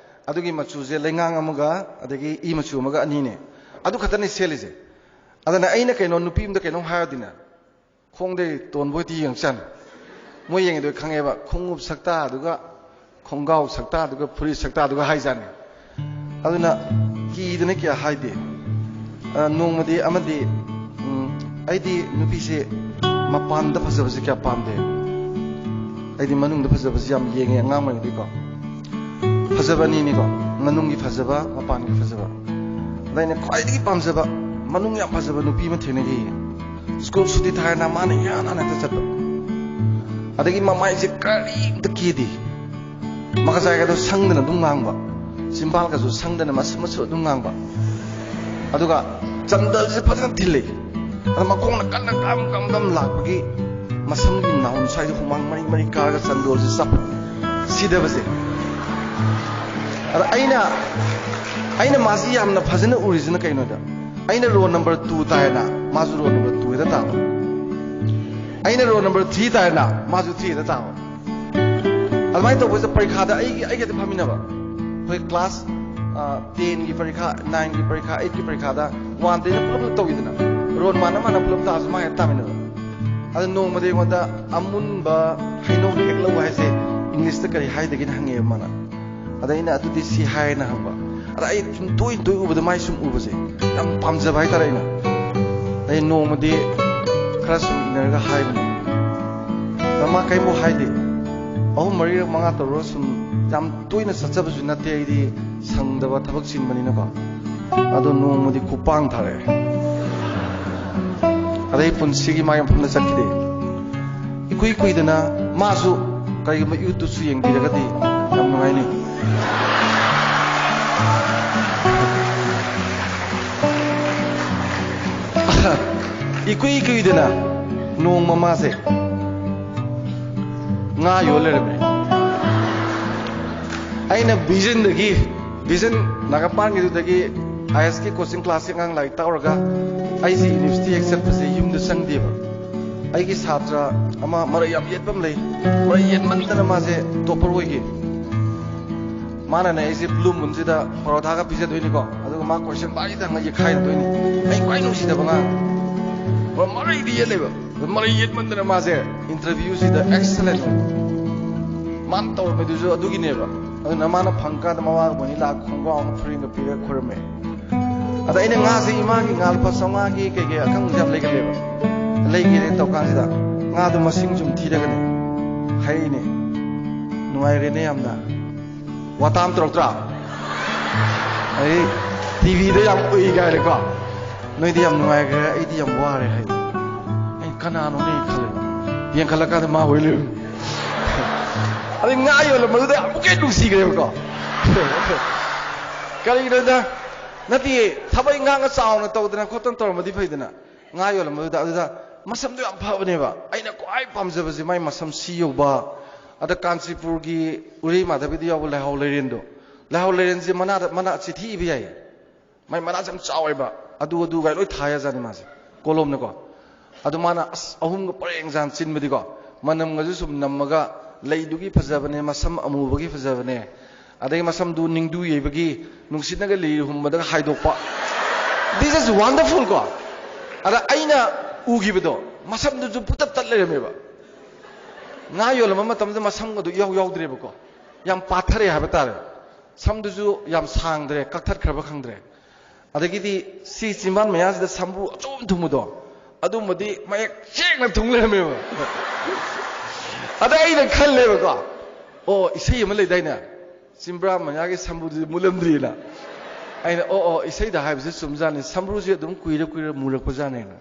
ꯑꯗꯨꯒꯤ ꯃꯆꯨꯁꯦ ꯂꯩꯉꯥꯡ ꯑꯃꯒ ꯑꯗꯒꯤ ꯏ ꯃꯆꯨ ꯑꯃꯒ ꯑꯅꯤꯅꯦ꯫ ꯑꯗꯨ ꯈꯛꯇꯅꯤ ꯁꯦꯠꯂꯤꯁꯦ꯫ ꯑꯗꯨꯅ ꯑꯩꯅ ꯀꯩꯅꯣ, ꯅꯨꯄꯤ ꯑꯃꯗ ꯀꯩꯅꯣꯝ ꯍꯥꯏꯔꯗꯤꯅꯦ, ꯈꯣꯡꯗꯩ ꯇꯣꯟꯕꯣꯏꯗꯤ ꯌꯦꯡꯉꯛꯆꯥꯅꯤ꯫ ꯃꯣꯏ ꯌꯦꯡꯉꯤꯗꯣ ꯈꯪꯉꯦꯕ, ꯈꯣꯡꯎꯞ ꯁꯛꯇꯥꯗꯨꯒ, ꯈꯣꯡꯒ꯭ꯔꯥꯎ ꯁꯛꯇꯥꯗꯨꯒ, ꯐꯨꯔꯤꯠ ꯁꯛꯇꯥꯗꯨꯒ ꯍꯥꯏꯖꯥꯅꯤ꯫ ꯑꯗꯨꯅ ꯀꯤꯗꯅ ꯀꯌꯥ ꯍꯥꯏꯗꯦ꯫ ꯑ, ꯅꯣꯡꯃꯗꯤ ꯑꯃꯗꯤ, ꯎꯝ, ꯑꯩꯗꯤ ꯅꯨꯄꯤꯁꯦ ꯃꯄꯥꯟꯗ ꯐꯖꯕꯁꯦ ꯀꯌꯥ ꯄꯥꯝꯗꯦ꯫ ꯑꯩꯗꯤ ꯃꯅꯨꯡꯗ ꯐꯖꯕꯁꯦ ꯌꯥꯝ ꯌꯦꯡꯉꯦ ꯑꯉꯥꯡ ꯑꯣꯏꯔꯤꯉꯩꯗꯒꯤꯀꯣ꯫ ꯐꯖꯕ ꯑꯅꯤꯅꯤꯀꯣ, ꯃꯅꯨꯡꯒꯤ ꯐꯖꯕ, ꯃꯄꯥꯟꯒꯤ ꯐꯖꯕ꯫ ꯑꯗ ꯑꯩꯅ ꯈ꯭ꯋꯥꯏꯗꯒꯤ ꯄꯥꯝꯖꯕ ꯃꯅꯨꯡ ꯌꯥꯝ ꯐꯖꯕ ꯅꯨꯄꯤ ꯑꯃ ꯊꯦꯡꯅꯈꯤ꯫ ꯁ꯭ꯀꯨꯜ ꯁꯨꯇꯤ ꯊꯥꯔꯅ ꯃꯥꯅ ꯏꯍꯥꯟ ꯍꯥꯟꯅ ꯍꯦꯛꯇ ꯆꯠꯄ꯫ ꯑꯗꯒꯤ ꯃꯃꯥꯏꯁꯦ ꯀꯔꯤꯝꯇ ꯀꯦꯗꯦ꯫ ꯃꯈꯖꯥꯏꯒꯗꯣ ꯁꯪꯗꯅ ꯑꯗꯨꯝ ꯉꯥꯡꯕ꯫ ꯆꯤꯝꯕꯥꯜꯒꯁꯨ ꯁꯪꯗꯅ ꯃꯁꯨ ꯃꯁꯨ ꯑꯗꯨꯝ ꯉꯥꯡꯕ꯫ ꯑꯗꯨꯒ ꯆꯟꯗꯜꯁꯦ ꯐꯖꯅ ꯊꯤꯜꯂꯤ꯫ ꯑꯗ ꯃꯈꯣꯡꯅ ꯀꯟꯅ ꯀꯝ ꯀꯝ ꯀꯝ ꯂꯥꯛꯄꯒꯤ ꯃꯁꯝꯒꯤ ꯅꯥꯎꯟ ꯁ꯭ꯋꯥꯏꯗ ꯍꯨꯃꯥꯡ ꯃꯔꯤ ꯃꯔꯤ ꯀꯥꯔꯒ ꯆꯟꯗꯣꯜꯁꯦ ꯆꯞ ꯁꯤꯗꯕꯁꯦ꯫ ꯑꯗ ꯑꯩꯅ, ꯑꯩꯅ ꯃꯥꯁꯤ ꯌꯥꯝꯅ ꯐꯖꯅ ꯎꯔꯤꯁꯤꯅ ꯀꯩꯅꯣꯗ, ꯑꯩꯅ ꯔꯣꯜ ꯅꯝꯕꯔ ꯇꯨ ꯇꯥꯏꯌꯦꯅ, ꯃꯥꯁꯨ ꯔꯣꯜ ꯅꯝꯕꯔ ꯇꯨ ꯍꯦꯛꯇ ꯇꯥꯕ꯫ ꯑꯩꯅ ꯔꯣꯜ ꯅꯝꯕꯔ ꯊ꯭ꯔꯤ ꯇꯥꯏꯌꯦꯅ, ꯃꯥꯁꯨ ꯊ꯭ꯔꯤ ꯍꯦꯛꯇ ꯇꯥꯕ꯫ ꯑꯗꯨꯃꯥꯏꯅ ꯇꯧꯕꯁꯤꯗ ꯄꯔꯤꯈꯥꯗ ꯑꯩꯒꯤ, ꯑꯩꯒ ꯍꯦꯛꯇ ꯐꯝꯃꯤꯟꯅꯕ꯫ ꯑꯩꯈꯣꯏ ꯀ꯭ꯂꯥꯁ, ꯇꯦꯟꯒꯤ ꯄꯔꯤꯈꯥ, ꯅꯥꯏꯟꯒꯤ ꯄꯔꯤꯈꯥ, ꯑꯩꯠꯀꯤ ꯄꯔꯤꯈꯥꯗ ꯋꯥꯟꯗꯩꯅ ꯄꯨꯂꯞ ꯄꯨꯂꯞ ꯇꯧꯋꯤꯗꯅ, ꯔꯣꯟ ꯃꯥꯟꯅ ꯃꯥꯟꯅ ꯄꯨꯂꯞ ꯇꯥꯔꯁꯨ ꯃꯥ ꯍꯦꯛ ꯇꯥꯃꯤꯟꯅꯕ꯫ ꯑꯗ ꯅꯣꯡꯃꯗꯤ ꯑꯩꯉꯣꯟꯗ ꯑꯃꯨꯟꯕ ꯍꯩꯅꯧ ꯍꯦꯛꯂꯛꯎ ꯍꯥꯏꯁꯦ ꯏꯪꯂꯤꯁꯇ ꯀꯔꯤ ꯍꯥꯏꯗꯒꯦꯅ ꯍꯪꯉꯦꯕ ꯃꯥꯅ꯫ ꯑꯗ ꯑꯩꯅ ꯑꯗꯨꯗꯤ ꯁꯤ ꯍꯥꯏꯅ ꯍꯪꯕ꯫ ꯑꯗ ꯑꯩ ꯁꯨꯝ ꯇꯣꯏꯅ ꯇꯣꯏꯅ ꯎꯕꯗ, ꯃꯥꯏ ꯁꯨꯝ ꯎꯕꯁꯦ ꯌꯥꯝ ꯄꯥꯝꯖꯕ ꯍꯥꯏꯇꯥꯔꯦ ꯑꯩꯅ꯫ ꯑꯗꯩ ꯅꯣꯡꯃꯗꯤ ꯈꯔ ꯁꯨꯝ ꯏꯟꯅꯔꯒ ꯍꯥꯏꯕꯅꯦ꯫ ꯑꯗ ꯃꯥ ꯀꯩꯝꯕꯨ ꯍꯥꯏꯗꯦ꯫ ꯑꯍꯨꯝ ꯃꯔꯤꯔꯛ ꯃꯉꯥ ꯇꯔꯨꯛ ꯁꯨꯝ, ꯌꯥꯝ ꯇꯣꯏꯅ ꯆꯠꯆꯕꯁꯨ ꯅꯠꯇꯦ ꯑꯩꯗꯤ, ꯁꯪꯗꯕ, ꯊꯕꯛ ꯆꯤꯟꯕꯅꯤꯅꯀꯣ꯫ ꯑꯗꯣ ꯅꯣꯡꯃꯗꯤ ꯈꯨꯄꯥꯡ ꯊꯥꯔꯛꯑꯦ꯫ ꯑꯗꯩ ꯄꯨꯟꯁꯤꯒꯤ ꯃꯥꯒꯤ ꯃꯐꯝꯗ ꯆꯠꯈꯤꯗꯦ꯫ ꯏꯀꯨꯏ ꯀꯨꯏꯗꯅ ꯃꯥꯁꯨ ꯀꯔꯤꯒꯨꯝꯕ YouTubeꯁꯨ ꯌꯦꯡꯕꯤꯔꯒꯗꯤ ꯌꯥꯝ ꯅꯨꯡꯉꯥꯏꯅꯤ꯫ ꯏꯀꯨꯏ ꯀꯨꯏꯗꯅ ꯅꯣꯡꯃ ꯃꯥꯁꯦ ꯉꯥ ꯌꯣꯜ ꯂꯩꯔꯝꯃꯦ꯫ ꯑꯩꯅ ꯚꯤꯖꯟꯗꯒꯤ, ꯚꯤꯖꯟ ꯅꯥꯒꯥꯄꯥꯟꯒꯤꯗꯨꯗꯒꯤ IASꯀꯤ coaching classꯀꯤ ꯑꯉꯥꯡ ꯂꯥꯏꯔꯤꯛ ꯇꯥꯛꯎꯔꯒ, ꯑꯩꯁꯦ university ꯍꯦꯛ ꯆꯠꯄꯁꯦ ꯌꯨꯝꯗ ꯆꯪꯗꯦꯕ꯫ ꯑꯩꯒꯤ ꯁꯥꯇ꯭ꯔ ꯑꯃ ꯃꯔꯩ ꯌꯥꯝ ꯌꯦꯠꯄ ꯑꯃ ꯂꯩ꯫ ꯃꯔꯩ ꯌꯦꯠꯃꯟꯗꯅ ꯃꯥꯁꯦ topper ꯑꯣꯏꯈꯤ꯫ ꯃꯥꯅꯅꯦ ꯑꯩꯁꯦ blue moonꯁꯤꯗ ꯄꯔꯣꯊꯥꯒ ꯄꯤꯖꯗꯣꯏꯅꯤꯀꯣ, ꯑꯗꯨꯒ ꯃꯥ question ꯄꯥꯏꯗ ꯍꯪꯉ ꯌꯦꯛꯈꯥꯏꯅꯗꯣꯏꯅꯤ꯫ ꯑꯩ ꯈ꯭ꯋꯥꯏ ꯅꯨꯡꯁꯤꯗꯕ ꯑꯉꯥꯡ, ꯃꯔꯩꯗꯤ ꯌꯦꯠꯂꯦꯕ꯫ ꯃꯔꯩ ꯌꯦꯠꯃꯟꯗꯅ ꯃꯥꯁꯦ interviewꯁꯤꯗ excellent ꯑꯣꯏ꯫ ꯃꯥꯅ ꯇꯧꯔꯝꯃꯤꯗꯨꯁꯨ ꯑꯗꯨꯒꯤꯅꯦꯕ꯫ ꯑꯗꯨꯅ ꯃꯥꯅ ꯐꯪꯀꯥꯟꯗ ꯃꯃꯥꯒ ꯃꯣꯏꯅꯤ ꯂꯥꯛꯑ ꯈꯣꯡꯒ꯭ꯔꯥꯎ ꯑꯃ ꯐꯨꯔꯤꯠ ꯑꯃ ꯄꯤꯔꯒ ꯈꯣꯏꯔꯝꯃꯦ꯫ ꯑꯗ ꯑꯩꯅ ꯉꯥꯁꯦ, "ꯏꯃꯥꯒꯤ ꯉꯥ ꯂꯨꯄꯥ ꯆꯥꯝꯃꯉꯥꯒꯤ ꯀꯩꯀꯩ ꯑꯀꯪꯕꯁꯦ ꯌꯥꯝ ꯂꯩꯒꯜꯂꯦꯕ, ꯂꯩꯒꯦꯅ" ꯇꯧ ꯀꯥꯟꯁꯤꯗ, ꯉꯥꯗꯣ ꯃꯁꯤꯡ ꯁꯨꯝ ꯊꯤꯔꯒꯅꯦ ꯍꯥꯏꯔꯛꯏꯅꯦ, "ꯅꯨꯡꯉꯥꯏꯔꯦꯅꯦ ꯌꯥꯝꯅ"꯫ ꯋꯥꯇꯥ ꯑꯃ ꯇꯧꯔꯛꯇ꯭ꯔꯥ? ꯑꯩ TVꯗ ꯌꯥꯝ ꯎꯏ ꯀꯥꯏꯅꯀꯣ꯫ "ꯅꯣꯏꯗꯤ ꯌꯥꯝ ꯅꯨꯡꯉꯥꯏꯈ꯭ꯔꯦ, ꯑꯩꯗꯤ ꯌꯥꯝ ꯋꯥꯔꯦ" ꯍꯥꯏ꯫ ꯑꯩ ꯀꯅꯥꯅꯣꯅꯦ ꯈꯜꯂꯦ, ꯌꯦꯡꯈꯠꯂꯀꯥꯟꯗ ꯃꯥ ꯑꯣꯏ ꯂꯩꯔꯝꯃꯤ꯫ ꯑꯗꯩ ꯉꯥ ꯌꯣꯜꯂꯝꯕꯗꯨꯗ ꯑꯃꯨꯛꯀ ꯍꯦꯟꯅ ꯅꯨꯡꯁꯤꯈ꯭ꯔꯦꯕꯀꯣ꯫ ꯀꯔꯤꯒꯤꯅꯣꯗ, ꯅꯠꯇꯦ, ꯊꯕꯛ ꯏꯪꯈꯥꯡꯒ ꯆꯥꯎꯅ ꯇꯧꯗꯅ ꯈꯣꯠꯇꯅ ꯇꯧꯔꯝꯃꯗꯤ ꯐꯩꯗꯅ꯫ ꯉꯥ ꯌꯣꯜꯂꯝꯕꯗꯨꯗ, ꯑꯗꯨꯗ ꯃꯁꯝꯗꯣ ꯌꯥꯝ ꯐꯕꯅꯦꯕ꯫ ꯑꯩꯅ ꯈ꯭ꯋꯥꯏ ꯄꯥꯝꯖꯕꯁꯦ ꯃꯥꯏ ꯃꯁꯝ ꯁꯤ ꯌꯧꯕ, ꯑꯗ ꯀꯥꯟꯆꯤꯄꯨꯔꯒꯤ ꯎꯔꯩ ꯃꯥꯙꯕꯤꯗ ꯌꯥꯎꯕ ꯂꯩꯍꯥꯎ ꯂꯩꯔꯦꯟꯗꯣ, ꯂꯩꯍꯥꯎ ꯂꯩꯔꯦꯟꯁꯦ ꯃꯅꯥꯗ, ꯃꯅꯥ ꯆꯤꯊꯤ ꯏꯕ ꯌꯥꯏꯌꯦ꯫ ꯃꯥꯏ ꯃꯅꯥꯁꯦ ꯌꯥꯝ ꯆꯥꯎꯋꯦꯕ, ꯑꯗꯨ ꯑꯗꯨꯒꯥꯏ ꯂꯣꯏ ꯊꯥ ꯌꯥꯖꯥꯠꯅꯤ ꯃꯥꯁꯦ, ꯀꯣꯂꯣꯝꯅꯀꯣ꯫ ꯑꯗꯨ ꯃꯥꯅ ꯑꯁ ꯑꯍꯨꯝꯒ ꯄꯔꯦꯡ ꯁꯥꯟ ꯆꯤꯟꯕꯗꯤꯀꯣ, ꯃꯅꯝꯒꯁꯨ ꯁꯨꯝ ꯅꯝꯃꯒ, "ꯂꯩꯗꯨꯒꯤ ꯐꯖꯕꯅꯦ, ꯃꯁꯝ ꯑꯃꯨꯕꯒꯤ ꯐꯖꯕꯅꯦ, ꯑꯗꯩ ꯃꯁꯝꯗꯨ ꯅꯤꯡꯗꯨ ꯌꯩꯕꯒꯤ ꯅꯨꯡꯁꯤꯠꯅꯒ ꯂꯤꯔꯤ ꯍꯨꯝꯕꯗꯒ ꯍꯥꯏꯗꯣꯛꯄ꯫ This is wonderful ꯀꯣ꯫ ꯑꯗ ꯑꯩꯅ ꯎꯈꯤꯕꯗꯣ, ꯃꯁꯝꯗꯨꯁꯨ ꯄꯨꯇꯠ ꯇꯠ ꯂꯩꯔꯝꯃꯦꯕ꯫ ꯉꯥ ꯌꯣꯜꯂꯝꯕ ꯃꯇꯝꯗ ꯃꯁꯝꯒꯗꯨ ꯏꯌꯥꯎ ꯌꯥꯎꯗ꯭ꯔꯦꯕꯀꯣ꯫ ꯌꯥꯝ ꯄꯥꯊꯔꯦ ꯍꯥꯏꯕ ꯇꯥꯔꯦ꯫ ꯁꯝꯗꯨꯁꯨ ꯌꯥꯝ ꯁꯥꯡꯗ꯭ꯔꯦ, ꯀꯛꯊꯠꯈ꯭ꯔꯕ ꯈꯪꯗ꯭ꯔꯦ꯫ ꯑꯗꯒꯤꯗꯤ ꯁꯤ ꯆꯤꯝꯕꯥꯟ ꯃꯌꯥꯁꯤꯗ ꯁꯝꯕ꯭ꯔꯨ ꯑꯆꯧꯕ ꯊꯨꯡꯕꯗꯣ, ꯑꯗꯨꯝꯕꯗꯤ ꯃꯌꯦꯛ ꯁꯦꯡꯅ ꯊꯨꯡ ꯂꯩꯔꯝꯃꯦꯕ꯫ ꯑꯗ ꯑꯩꯅ ꯈꯜꯂꯦꯕꯀꯣ, ꯑꯣ, ꯏꯁꯩ ꯑꯃ ꯂꯩꯗꯥꯏꯅꯦ, "ꯆꯤꯝꯕ꯭ꯔꯥ ꯃꯌꯥꯒꯤ ꯁꯝꯕ꯭ꯔꯨꯗꯨꯗꯤ ꯃꯨꯜꯂꯝꯗ꯭ꯔꯤꯅ"꯫ ꯑꯩꯅ, "ꯑꯣ, ꯑꯣ, ꯏꯁꯩꯗ ꯍꯥꯏꯕꯁꯦ ꯆꯨꯝꯖꯥꯠꯅꯤ, ꯁꯝꯕ꯭ꯔꯨꯁꯦ ꯑꯗꯨꯝ ꯀꯨꯏꯔ ꯀꯨꯏꯔ ꯃꯨꯔꯛꯄꯖꯥꯠꯅꯦꯅ"꯫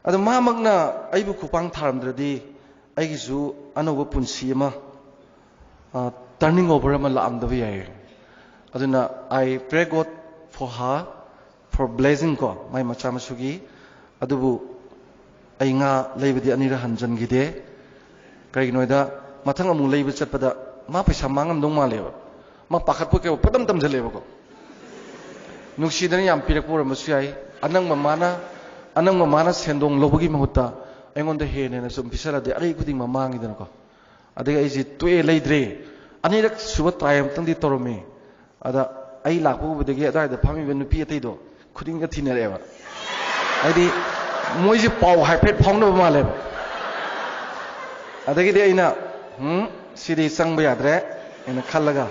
ꯑꯗꯣ ꯃꯥꯃꯛꯅ ꯑꯩꯕꯨ ꯈꯨꯄꯥꯡ ꯊꯥꯔꯝꯗ꯭ꯔꯗꯤ ꯑꯩꯒꯤꯁꯨ ꯑꯅꯧꯕ ꯄꯨꯟꯁꯤ ꯑꯃ, ꯇꯔꯅꯤꯡ ꯑꯣꯚꯔ ꯑꯃ ꯂꯥꯛꯑꯝꯗꯕ ꯌꯥꯏ꯫ ꯑꯗꯨꯅ I pray God for her, for blessing ꯀꯣ, ꯃꯥꯏ ꯃꯆꯥ ꯃꯁꯨꯒꯤ꯫ ꯑꯗꯨꯕꯨ ꯑꯩ ꯉꯥ ꯂꯩꯕꯗꯤ ꯑꯅꯤꯔꯛ ꯍꯟꯖꯟꯈꯤꯗꯦ꯫ ꯀꯔꯤꯒꯤꯅꯣ ꯍꯥꯏꯗ, ꯃꯊꯪ ꯑꯃꯨꯛ ꯂꯩꯕ ꯆꯠꯄꯗ ꯃꯥ ꯄꯩꯁꯥ ꯃꯥꯡꯉꯝꯗꯧ ꯃꯥꯜꯂꯦꯕ꯫ ꯃꯥ ꯄꯥꯈꯠꯄ ꯀꯩ ꯄꯪꯇꯝ ꯇꯝꯁꯤꯜꯂꯦꯕꯀꯣ꯫ ꯅꯨꯡꯁꯤꯗꯅ ꯌꯥꯝ ꯄꯤꯔꯛꯄ ꯑꯣꯏꯔꯝꯕꯁꯨ ꯌꯥꯏ꯫ ꯑꯅꯪꯕ ꯃꯥꯅ, ꯑꯅꯪꯕ ꯃꯥꯅ ꯁꯦꯟꯗꯣꯡ ꯂꯧꯕꯒꯤ ꯃꯍꯨꯠꯇ ꯑꯩꯉꯣꯟꯗ ꯍꯦꯟꯅ ꯍꯦꯟꯅ ꯁꯨꯝ ꯄꯤꯁꯜꯂꯗꯤ ꯑꯔꯩ ꯈꯨꯗꯤꯡꯃꯛ ꯃꯥꯡꯉꯤꯗꯅꯀꯣ꯫ ꯑꯗꯒꯤ ꯑꯩꯁꯦ ꯇꯣꯛꯑꯦ, ꯂꯩꯗ꯭ꯔꯦ꯫ ꯑꯅꯤꯔꯛ ꯁꯨꯕ ꯇ꯭ꯔꯥꯏ ꯑꯃꯇꯪꯗꯤ ꯇꯧꯔꯝꯃꯤ꯫ ꯑꯗ ꯑꯩ ꯂꯥꯛꯄ ꯎꯕꯗꯒꯤ ꯑꯗꯨꯋꯥꯏꯗ ꯐꯝꯃꯤꯕ ꯅꯨꯄꯤ ꯑꯇꯩꯗꯣ ꯈꯨꯗꯤꯡꯒ ꯊꯤꯅꯔꯛꯑꯦꯕ꯫ ꯍꯥꯏꯗꯤ ꯃꯣꯏꯁꯦ ꯄꯥꯎ ꯍꯥꯏꯐꯦꯠ ꯐꯥꯎꯅꯕ ꯃꯥꯜꯂꯦꯕ꯫ ꯑꯗꯒꯤꯗꯤ ꯑꯩꯅ, "ꯎꯝ, ꯁꯤꯗꯤ ꯆꯪꯕ ꯌꯥꯗ꯭ꯔꯦ" ꯍꯥꯏꯅ ꯈꯜꯂꯒ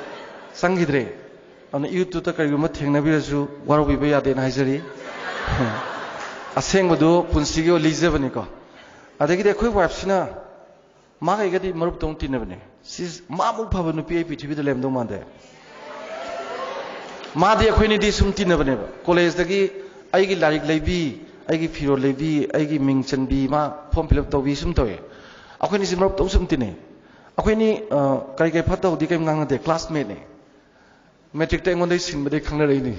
ꯆꯪꯈꯤꯗ꯭ꯔꯦ꯫ ꯑꯗꯨꯅ ꯌꯨꯇ꯭ꯌꯨꯕꯇ ꯀꯔꯤꯒꯨꯝꯕ ꯊꯦꯡꯅꯕꯤꯔꯁꯨ ꯋꯥꯔꯧꯕꯤꯕ ꯌꯥꯗꯦꯅ ꯍꯥꯏꯖꯔꯤ꯫ ꯑꯁꯦꯡꯕꯗꯨ ꯄꯨꯟꯁꯤꯒꯤ ꯑꯣꯏ ꯂꯤꯖꯕꯅꯤꯀꯣ꯫ ꯑꯗꯒꯤꯗꯤ ꯑꯩꯈꯣꯏ ꯋꯥꯏꯐꯁꯤꯅ ꯃꯥꯒ ꯑꯩꯒꯗꯤ ꯃꯔꯨꯞꯇꯧꯅ ꯇꯤꯟꯅꯕꯅꯦ꯫ ꯁꯤ ꯃꯥꯃꯨꯛ ꯐꯕ ꯅꯨꯄꯤ ꯑꯩ ꯄ꯭ꯔꯤꯊꯤꯕꯤꯗ ꯂꯩꯔꯝꯗꯧ ꯃꯥꯟꯗꯦ꯫ ꯃꯥꯗꯤ ꯑꯩꯈꯣꯏꯅꯤꯗꯤ ꯁꯨꯝ ꯇꯤꯟꯅꯕꯅꯦꯕ꯫ ꯀꯣꯂꯦꯖꯇꯒꯤ ꯑꯩꯒꯤ ꯂꯥꯏꯔꯤꯛ ꯂꯩꯕꯤ, ꯑꯩꯒꯤ ꯐꯤꯔꯣꯜ ꯂꯩꯕꯤ, ꯑꯩꯒꯤ ꯃꯤꯡ ꯆꯟꯕꯤ, ꯃꯥ ꯐꯣꯔꯝ ꯐꯤꯜ ꯑꯞ ꯇꯧꯕꯤ ꯁꯨꯝ ꯇꯧꯋꯦ꯫ ꯑꯩꯈꯣꯏꯅꯤꯁꯤ ꯃꯔꯨꯞꯇꯧ ꯁꯨꯝ ꯇꯤꯟꯅꯩ꯫ ꯑꯩꯈꯣꯏꯅꯤ, ꯑ, ꯀꯔꯤ ꯀꯔꯤ ꯐꯠꯇ ꯍꯥꯎꯗꯤ ꯀꯔꯤꯝ ꯉꯥꯡꯅꯗꯦ, ꯀ꯭ꯂꯥꯁꯃꯦꯠꯅꯦ꯫ ꯃꯦꯇ꯭ꯔꯤꯛꯇ ꯑꯩꯉꯣꯟꯗꯩ ꯁꯤꯟꯕꯗꯩ ꯈꯪꯅꯔꯛꯏꯅꯤ꯫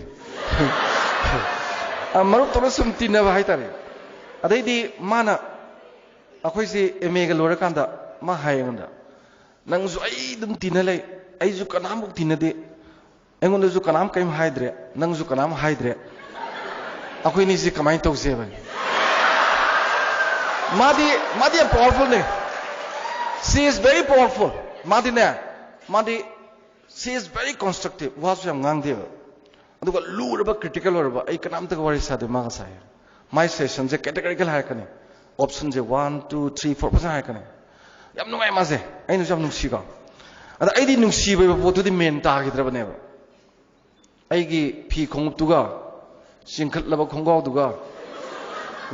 ꯑ, ꯃꯔꯨꯞꯇꯧꯅ ꯁꯨꯝ ꯇꯤꯟꯅꯕ ꯍꯥꯏꯇꯥꯔꯦ꯫ ꯑꯗꯩꯗꯤ ꯃꯥꯅ, ꯑꯩꯈꯣꯏꯁꯤ ꯑꯦꯝ ꯑꯦꯒ ꯂꯣꯏꯔꯀꯥꯟꯗ ꯃꯥ ꯍꯥꯏ ꯑꯩꯉꯣꯟꯗ, "ꯅꯪꯁꯨ ꯑꯩ ꯑꯗꯨꯝ ꯇꯤꯟꯅ ꯂꯩ, ꯑꯩꯁꯨ ꯀꯅꯥꯝꯐꯥꯎ ꯇꯤꯟꯅꯗꯦ, ꯑꯩꯉꯣꯟꯗꯁꯨ ꯀꯅꯥꯝ ꯀꯔꯤꯝ ꯍꯥꯏꯗ꯭ꯔꯦ, ꯅꯪꯁꯨ ꯀꯅꯥꯝ ꯍꯥꯏꯗ꯭ꯔꯦ, ꯑꯩꯈꯣꯏꯅꯤꯁꯤ ꯀꯃꯥꯏꯅ ꯇꯧꯁꯦꯕ?" ꯃꯥꯗꯤ, ꯃꯥꯗꯤ ꯌꯥꯝ ꯄꯋꯥꯔꯐꯨꯜꯅꯦ꯫ She is very powerful. ꯃꯥꯗꯤꯅꯦ, ꯃꯥꯗꯤ She is very constructive. ꯋꯥꯁꯨ ꯌꯥꯝ ꯉꯥꯡꯗꯦꯕ꯫ ꯑꯗꯨꯒ ꯂꯨꯔꯕ, ꯀ꯭ꯔꯤꯇꯤꯀꯦꯜ ꯑꯣꯏꯔꯕ, ꯑꯩ ꯀꯅꯥꯝꯇꯒ ꯋꯥꯔꯤ ꯁꯥꯗꯦ ꯃꯥꯒ ꯁꯥꯏ꯫ ꯃꯥꯏ ꯁꯖꯦꯁꯟꯁꯦ ꯀꯦꯇꯦꯒꯣꯔꯤꯀꯦꯜ ꯍꯥꯏꯔꯛꯀꯅꯤ꯫ ꯑꯣꯞꯁꯟꯁꯦ ꯋꯥꯟ, ꯇꯨ, ꯊ꯭ꯔꯤ, ꯐꯣꯔ ꯐꯖꯅ ꯍꯥꯏꯔꯛꯀꯅꯤ꯫ ꯌꯥꯝ ꯅꯨꯡꯉꯥꯏ ꯃꯥꯁꯦ꯫ ꯑꯩꯅꯁꯨ ꯌꯥꯝ ꯅꯨꯡꯁꯤꯀꯣ꯫ ꯑꯗ ꯑꯩꯗꯤ ꯅꯨꯡꯁꯤꯕ ꯍꯥꯏꯕ ꯄꯣꯠꯇꯨꯗꯤ ꯃꯦꯟ ꯇꯥꯈꯤꯗ꯭ꯔꯕꯅꯦꯕ꯫ ꯑꯩꯒꯤ ꯐꯤ ꯈꯣꯡꯎꯞꯇꯨꯒ, ꯆꯤꯡꯈꯠꯂꯕ ꯈꯣꯡꯒ꯭ꯔꯥꯎꯗꯨꯒ,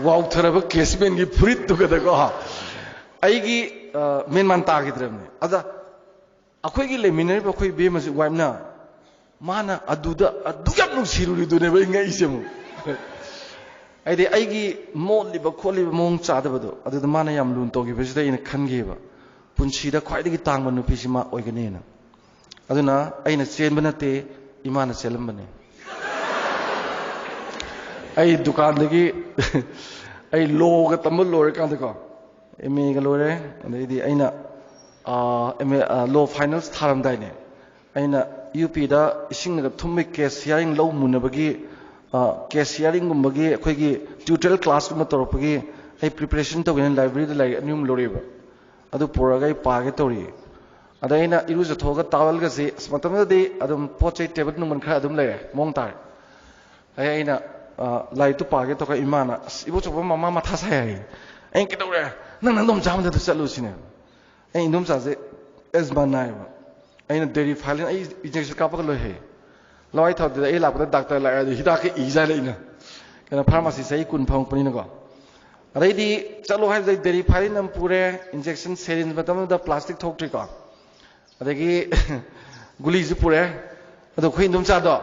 ꯋꯥꯎꯊꯔꯕ ꯀꯦꯁꯃꯦꯟꯒꯤ ꯐꯨꯔꯤꯠꯇꯨꯒꯗꯀꯣ, ꯑꯩꯒꯤ, ꯑ, ꯃꯦꯟꯃꯥꯟ ꯇꯥꯈꯤꯗ꯭ꯔꯕꯅꯦ꯫ ꯑꯗ ꯑꯩꯈꯣꯏꯒꯤ ꯂꯩꯃꯤꯟꯅꯔꯤꯕ ꯑꯩꯈꯣꯏ ꯏꯕꯦꯝꯃꯁꯤ, ꯋꯥꯏꯐꯅ, ꯃꯥꯅ ꯑꯗꯨꯗ ꯑꯗꯨꯛ ꯌꯥꯝ ꯅꯨꯡꯁꯤꯔꯨꯔꯤꯗꯨꯅꯦꯕ ꯑꯩ ꯉꯛꯏꯁꯦ ꯑꯃꯨꯛ꯫ ꯍꯥꯏꯗꯤ ꯑꯩꯒꯤ ꯃꯣꯠꯂꯤꯕ ꯈꯣꯠꯂꯤꯕ ꯃꯑꯣꯡ ꯆꯥꯗꯕꯗꯣ, ꯑꯗꯨꯗ ꯃꯥꯅ ꯌꯥꯝ ꯂꯨꯅ ꯇꯧꯈꯤꯕꯁꯤꯗ ꯑꯩꯅ ꯈꯟꯈꯤꯕ, ꯄꯨꯟꯁꯤꯗ ꯈ꯭ꯋꯥꯏꯗꯒꯤ ꯇꯥꯡꯕ ꯅꯨꯄꯤꯁꯤ ꯃꯥ ꯑꯣꯏꯒꯅꯤꯅ꯫ ꯑꯗꯨꯅ ꯑꯩꯅ ꯆꯦꯟꯕ ꯅꯠꯇꯦ, ꯏꯃꯥꯅ ꯆꯦꯜꯂꯝꯕꯅꯤ꯫ ꯑꯩ ꯗꯨꯀꯥꯟꯗꯒꯤ ꯑꯩ ꯂꯣꯒ ꯇꯝꯕ ꯂꯣꯏꯔꯀꯥꯟꯗꯀꯣ, ꯑꯦꯝ ꯑꯦꯒ ꯂꯣꯏꯔꯦ꯫ ꯑꯗꯩꯗꯤ ꯑꯩꯅ, ꯑꯥ, M A, ah, low finals ꯊꯥꯔꯝꯗꯥꯏꯅꯦ, ꯑꯩꯅ ꯌꯨ ꯄꯤꯗ ꯏꯁꯤꯡꯅꯒ ꯊꯨꯝꯕꯒꯤ ꯀꯦꯁ ꯍꯤꯌꯥꯔꯤꯡ ꯂꯧ ꯃꯨꯟꯅꯕꯒꯤ, ꯑꯥ, ꯀꯦꯁ ꯍꯤꯌꯥꯔꯤꯡꯒꯨꯝꯕꯒꯤ ꯑꯩꯈꯣꯏꯒꯤ ꯇ꯭ꯌꯨꯇꯣꯔꯤꯌꯦꯜ ꯀ꯭ꯂꯥꯁꯀꯨꯝꯕ ꯇꯧꯔꯛꯄꯒꯤ ꯑꯩ ꯄ꯭ꯔꯤꯄꯦꯔꯦꯁꯟ ꯇꯧꯒꯦꯅ ꯂꯥꯏꯕ꯭ꯔꯦꯔꯤꯗ ꯂꯥꯏꯔꯤꯛ ꯑꯅꯤ ꯑꯍꯨꯝ ꯂꯧꯔꯛꯑꯦꯕ꯫ ꯑꯗꯨ ꯄꯨꯔꯒ ꯑꯩ ꯄꯥꯒꯦ ꯇꯧꯔꯤ꯫ ꯑꯗ ꯑꯩꯅ ꯏꯔꯨꯖꯊꯣꯛꯑꯒ ꯇꯥꯋꯦꯜꯒꯁꯤ, ꯑꯁ, ꯃꯇꯝꯗꯨꯗꯗꯤ ꯑꯗꯨꯝ ꯄꯣꯠ ꯆꯩ ꯇꯦꯕꯜ ꯅꯨꯡꯕꯜ ꯈꯔ ꯑꯗꯨꯝ ꯂꯩꯔꯦ, ꯃꯑꯣꯡ ꯇꯥꯔꯦ꯫ ꯑꯩ, ꯑꯩꯅ, ꯑ, ꯂꯥꯏꯔꯤꯛꯇꯨ ꯄꯥꯒꯦ ꯇꯧꯔꯒ ꯏꯃꯥꯅ, "ꯑꯁ, ꯏꯕꯣꯆꯧꯕ ꯃꯃꯥ ꯃꯊꯥ ꯁꯥꯏ" ꯍꯥꯏꯌꯦ꯫ ꯑꯩꯅ, "ꯀꯩꯗꯧꯔꯦ?" "ꯅꯪ ꯅꯪꯗꯣꯝꯆꯥ ꯑꯃꯗ ꯆꯠꯂꯨ" ꯁꯤꯅꯦ꯫ ꯑꯩ ꯏꯟꯗꯣꯝꯆꯥꯁꯦ ꯑꯦꯖꯃꯥ ꯅꯥꯏꯌꯦꯕ꯫ ꯑꯩꯅ ꯗꯦꯔꯤ ꯐꯥꯏꯂꯤꯟ, ꯑꯩ ꯏꯟꯖꯦꯛꯁꯟ ꯀꯥꯞꯄꯒ ꯂꯣꯏ ꯍꯩ꯫ ꯂꯋꯥꯏ ꯊꯥꯎꯗꯨꯗ ꯑꯩ ꯂꯥꯛꯄꯗ ꯗꯥꯛꯇꯔ ꯂꯥꯛꯑꯦ, ꯑꯗꯨ ꯍꯤꯗꯥꯛꯀ ꯏꯖꯥꯠꯅꯦ ꯑꯩꯅ꯫ ꯀꯩꯅꯣ, ꯐꯥꯔꯃꯥꯁꯤ ꯆꯍꯤ ꯀꯨꯟ ꯐꯪꯉꯛꯄꯅꯤꯅꯀꯣ꯫ ꯑꯗꯩꯗꯤ ꯆꯠꯂꯣ ꯍꯥꯏꯕꯗꯩ ꯗꯦꯔꯤ ꯐꯥꯏꯂꯤꯟ ꯑꯃ ꯄꯨꯔꯦ, ꯏꯟꯖꯦꯛꯁꯟ ꯁꯦꯔꯤꯟꯖ, ꯃꯇꯝ ꯑꯗꯨꯗ ꯄ꯭ꯂꯥꯁꯇꯤꯛ ꯊꯣꯛꯇ꯭ꯔꯤꯀꯣ꯫ ꯑꯗꯒꯤ ꯒꯨꯂꯤꯁꯨ ꯄꯨꯔꯦ꯫ ꯑꯗꯣ ꯑꯩꯈꯣꯏ ꯏꯟꯗꯣꯝꯆꯥꯗꯣ,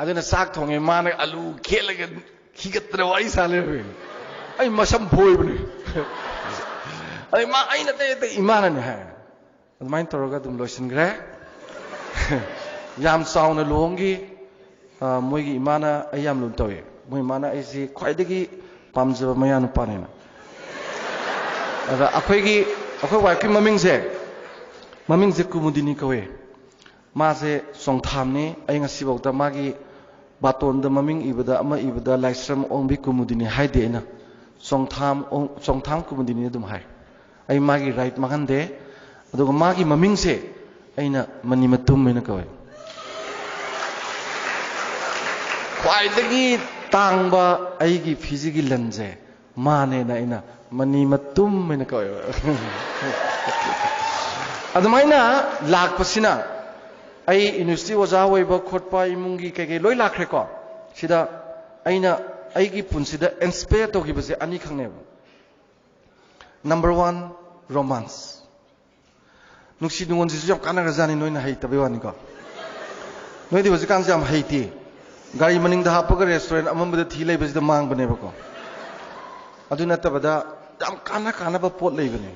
ꯑꯗꯨꯅ ꯆꯥꯛ ꯊꯣꯡꯉꯦ, ꯃꯥꯅ ꯑꯂꯨ ꯈꯦꯠꯂꯒ ꯈꯤꯒꯠꯇꯅ ꯋꯥꯔꯤ ꯁꯥ ꯂꯩꯔꯝꯃꯦ꯫ ꯑꯩ ꯃꯁꯝ ꯐꯣꯏꯕꯅꯦ꯫ ꯑꯗꯩ ꯃꯥ, ꯑꯩꯅ ꯑꯇꯩ ꯑꯇꯩ ꯏꯃꯥꯅꯅꯦ ꯍꯥꯏ꯫ ꯑꯗꯨꯃꯥꯏꯅ ꯇꯧꯔꯒ ꯑꯗꯨꯝ ꯂꯣꯏꯁꯤꯟꯈ꯭ꯔꯦ꯫ ꯌꯥꯝ ꯆꯥꯎꯅ ꯂꯨꯍꯣꯡꯈꯤ꯫ ꯑ, ꯃꯣꯏꯒꯤ ꯏꯃꯥꯅ ꯑꯩ ꯌꯥꯝ ꯂꯨꯅ ꯇꯧꯏ꯫ ꯃꯣꯏ ꯏꯃꯥꯅ ꯑꯩꯁꯤ ꯈ꯭ꯋꯥꯏꯗꯒꯤ ꯄꯥꯝꯖꯕ ꯃꯌꯥ ꯅꯨꯄꯥꯅꯦꯅ꯫ ꯑꯗ ꯑꯩꯈꯣꯏꯒꯤ, ꯑꯩꯈꯣꯏ ꯋꯥꯏꯐꯀꯤ ꯃꯃꯤꯡꯁꯦ, ꯃꯃꯤꯡꯁꯦ ꯀꯨꯃꯨꯗꯤꯅꯤ ꯀꯧꯏ꯫ ꯃꯥꯁꯦ ꯆꯣꯡꯊꯥꯝꯅꯤ꯫ ꯑꯩ ꯉꯁꯤꯐꯥꯎꯗ ꯃꯥꯒꯤ ꯕꯥꯇꯣꯟꯗ ꯃꯃꯤꯡ ꯏꯕꯗ, ꯑꯃ ꯏꯕꯗ, "ꯂꯥꯏꯁ꯭ꯔꯝ ꯑꯣꯡꯕꯤ ꯀꯨꯃꯨꯗꯤꯅꯤ" ꯍꯥꯏꯗꯦ ꯑꯩꯅ꯫ "ꯆꯣꯡꯊꯥꯝ ꯑꯣꯡ-, ꯆꯣꯡꯊꯥꯝ ꯀꯨꯃꯨꯗꯤꯅꯤ" ꯑꯗꯨꯝ ꯍꯥꯏ꯫ ꯑꯩ ꯃꯥꯒꯤ ꯔꯥꯏꯠ ꯃꯥꯡꯍꯟꯗꯦ꯫ ꯑꯗꯨꯒ ꯃꯥꯒꯤ ꯃꯃꯤꯡꯁꯦ ꯑꯩꯅ ꯃꯅꯤ ꯃꯇꯨꯝ ꯍꯥꯏꯅ ꯀꯧꯋꯦ꯫ ꯈ꯭ꯋꯥꯏꯗꯒꯤ ꯇꯥꯡꯕ ꯑꯩꯒꯤ ꯐꯤꯖꯤꯒꯤ ꯂꯟꯁꯦ ꯃꯥꯅꯦꯅ ꯑꯩꯅ ꯃꯅꯤ ꯃꯇꯨꯝ ꯍꯥꯏꯅ ꯀꯧꯋꯦꯕ꯫ ꯑꯗꯨꯃꯥꯏꯅ ꯂꯥꯛꯄꯁꯤꯅ ꯑꯩ ꯌꯨꯅꯤꯚꯔꯁꯤꯇꯤ ꯑꯣꯖꯥ ꯑꯣꯏꯕ ꯈꯣꯠꯄ, ꯏꯃꯨꯡꯒꯤ ꯀꯩꯀꯩ ꯂꯣꯏ ꯂꯥꯛꯈ꯭ꯔꯦꯀꯣ꯫ ꯁꯤꯗ ꯑꯩꯅ ꯑꯩꯒꯤ ꯄꯨꯟꯁꯤꯗ ꯏꯟꯁꯄꯌꯔ ꯇꯧꯈꯤꯕꯁꯦ ꯑꯅꯤꯈꯛꯅꯦꯕ꯫ Number one, romance. ꯅꯨꯡꯁꯤ ꯅꯨꯡꯉꯣꯟꯁꯤꯁꯨ ꯌꯥꯝ ꯀꯥꯟꯅꯈ꯭ꯔꯖꯥꯠꯅꯤ, ꯅꯣꯏꯅ ꯍꯩꯇꯕꯩ ꯋꯥꯅꯤꯀꯣ꯫ ꯅꯣꯏꯗꯤ ꯍꯧꯖꯤꯛꯀꯥꯟꯁꯦ ꯌꯥꯝ ꯍꯩꯇꯦ꯫ ꯒꯥꯔꯤ ꯃꯅꯤꯡꯗ ꯍꯥꯞꯄꯒ ꯔꯦꯁꯇꯨꯔꯦꯟ ꯑꯃꯝꯕꯗ ꯊꯤ ꯂꯩꯕꯁꯤꯗ ꯃꯥꯡꯕꯅꯦꯕꯀꯣ꯫ ꯑꯗꯨ ꯅꯠꯇꯕꯗ ꯌꯥꯝ ꯀꯥꯟꯅ ꯀꯥꯟꯅꯕ ꯄꯣꯠ ꯂꯩꯕꯅꯦ꯫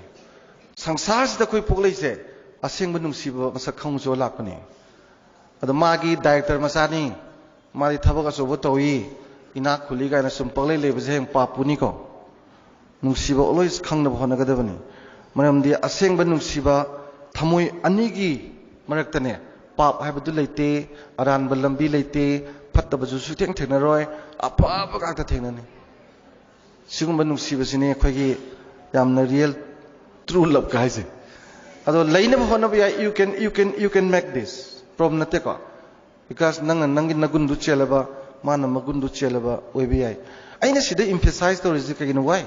ꯁꯪꯁꯥꯔꯁꯤꯗ ꯑꯩꯈꯣꯏ ꯄꯣꯛꯂꯛꯏꯁꯦ ꯑꯁꯦꯡꯕ ꯅꯨꯡꯁꯤꯕ ꯃꯁꯛ ꯈꯪꯉꯨꯁꯨ ꯂꯥꯛꯄꯅꯦ꯫ ꯑꯗꯣ ꯃꯥꯒꯤ ꯗꯥꯏꯔꯦꯛꯇꯔ ꯃꯆꯥꯅꯤ, ꯃꯥꯗꯤ ꯊꯕꯛ ꯑꯆꯧꯕ ꯇꯧꯏ, ꯏꯅꯥꯛ ꯈꯨꯜꯂꯤ ꯀꯥꯏꯅ ꯁꯨꯝ ꯄꯪꯂꯩ ꯂꯩꯕꯁꯦ ꯍꯌꯦꯡ ꯄꯥꯞꯄꯨꯅꯤꯀꯣ꯫ ꯅꯨꯡꯁꯤꯕ always ꯈꯪꯅꯕ ꯍꯣꯠꯅꯒꯗꯕꯅꯤ꯫ ꯃꯔꯝꯗꯤ ꯑꯁꯦꯡꯕ ꯅꯨꯡꯁꯤꯕ ꯊꯃꯣꯏ ꯑꯅꯤꯒꯤ ꯃꯔꯛꯇꯅꯦ ꯄꯥꯞ ꯍꯥꯏꯕꯗꯨ ꯂꯩꯇꯦ, ꯑꯔꯥꯟꯕ ꯂꯝꯕꯤ ꯂꯩꯇꯦ, ꯐꯠꯇꯕꯁꯨ ꯁꯨꯛꯊꯦꯡ ꯊꯦꯡꯅꯔꯣꯏ, ꯑꯐꯕ ꯉꯥꯛꯇ ꯊꯦꯡꯅꯅꯤ꯫ ꯁꯤꯒꯨꯝꯕ ꯅꯨꯡꯁꯤꯕꯁꯤꯅꯤ ꯑꯩꯈꯣꯏꯒꯤ ꯌꯥꯝꯅ real true love ꯀ ꯍꯥꯏꯁꯦ꯫ ꯑꯗꯣ ꯂꯩꯅꯕ ꯍꯣꯠꯅꯕ ꯌꯥꯏ꯫ You can, you can, you can make this, problem ꯅꯠꯇꯦꯀꯣ꯫ Because ꯅꯪꯅ ꯅꯪꯒꯤ ꯅꯒꯨꯟꯗꯨ ꯆꯦꯜꯂꯕ, ꯃꯥꯅ ꯃꯒꯨꯟꯗꯨ ꯆꯦꯜꯂꯕ ꯑꯣꯏꯕ ꯌꯥꯏ꯫ ꯑꯩꯅ ꯁꯤꯗ emphasize ꯇꯧꯔꯤꯁꯦ ꯀꯩꯒꯤꯅꯣ? Why?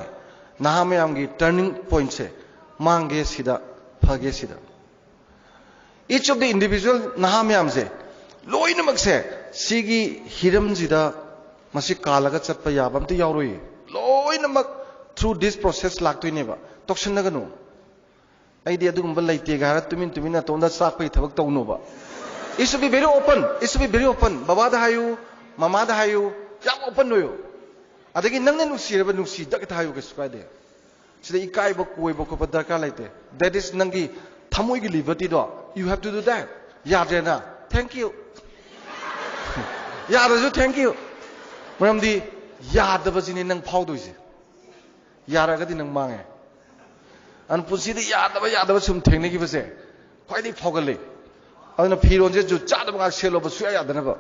ꯅꯍꯥ ꯃꯌꯥꯝꯒꯤ turning point ꯁꯦ ꯃꯥꯡꯒꯦ ꯁꯤꯗ, ꯐꯒꯦ ꯁꯤꯗ꯫ Each of the individual ꯅꯍꯥ ꯃꯌꯥꯝꯁꯦ ꯂꯣꯏꯅꯃꯛꯁꯦ ꯁꯤꯒꯤ ꯍꯤꯔꯝꯁꯤꯗ ꯃꯁꯤ ꯀꯥꯜꯂꯒ ꯆꯠꯄ ꯌꯥꯕ ꯑꯝꯇ ꯌꯥꯎꯔꯣꯏꯌꯦ꯫ ꯂꯣꯏꯅꯃꯛ through this process ꯂꯥꯛꯇꯣꯏꯅꯦꯕ꯫ ꯇꯧꯁꯟꯅꯒꯅꯨ꯫ ꯑꯩꯗꯤ ꯑꯗꯨꯒꯨꯝꯕ ꯂꯩꯇꯦꯒ ꯍꯥꯏꯔ ꯇꯨꯃꯤꯟ ꯇꯨꯃꯤꯟ ꯅꯇꯣꯝꯗ ꯆꯥꯛꯄꯒꯤ ꯊꯕꯛ ꯇꯧꯅꯣꯕ꯫ It should be very open, it should be very open꯫ ꯕꯕꯥꯗ ꯍꯥꯏꯌꯨ, ꯃꯃꯥꯗ ꯍꯥꯏꯌꯨ, ꯌꯥꯝ open ꯑꯣꯏꯌꯨ꯫ ꯑꯗꯒꯤ ꯅꯪꯅ ꯅꯨꯡꯁꯤꯔꯕ ꯅꯨꯡꯁꯤꯗ ꯈꯤꯇ ꯍꯥꯏꯌꯨ, ꯀꯩꯁꯨ ꯀꯥꯏꯗꯦ꯫ ꯁꯤꯗ ꯏꯀꯥꯏꯕ ꯀꯣꯏꯕ ꯈꯣꯠꯄ ꯗꯔꯀꯥꯔ ꯂꯩꯇꯦ꯫ That is ꯅꯪꯒꯤ ꯊꯃꯣꯏꯒꯤ liberty ꯗꯣ, you have to do that꯫ ꯌꯥꯗ꯭ꯔꯦꯅ, thank you꯫ ꯌꯥꯗ꯭ꯔꯁꯨ thank you꯫ ꯃꯔꯝꯗꯤ ꯌꯥꯗꯕꯁꯤꯅꯦ ꯅꯪ ꯐꯥꯎꯗꯣꯏꯁꯦ꯫ ꯌꯥꯔꯒꯗꯤ ꯅꯪ ꯃꯥꯡꯉꯦ꯫ ꯑꯗꯨꯅ ꯄꯨꯟꯁꯤꯗ ꯌꯥꯗꯕ ꯌꯥꯗꯕ ꯁꯨꯝ ꯊꯦꯡꯅꯈꯤꯕꯁꯦ ꯈ꯭ꯋꯥꯏꯗꯒꯤ ꯐꯥꯎꯒꯜꯂꯤ꯫ ꯑꯗꯨꯅ ꯐꯤꯔꯣꯟꯁꯦ ꯖꯨꯠ ꯆꯥꯗꯕ ꯉꯥꯛ ꯁꯦꯠꯂꯣꯕ ꯁꯨꯡꯌꯥ ꯌꯥꯗꯅꯕ꯫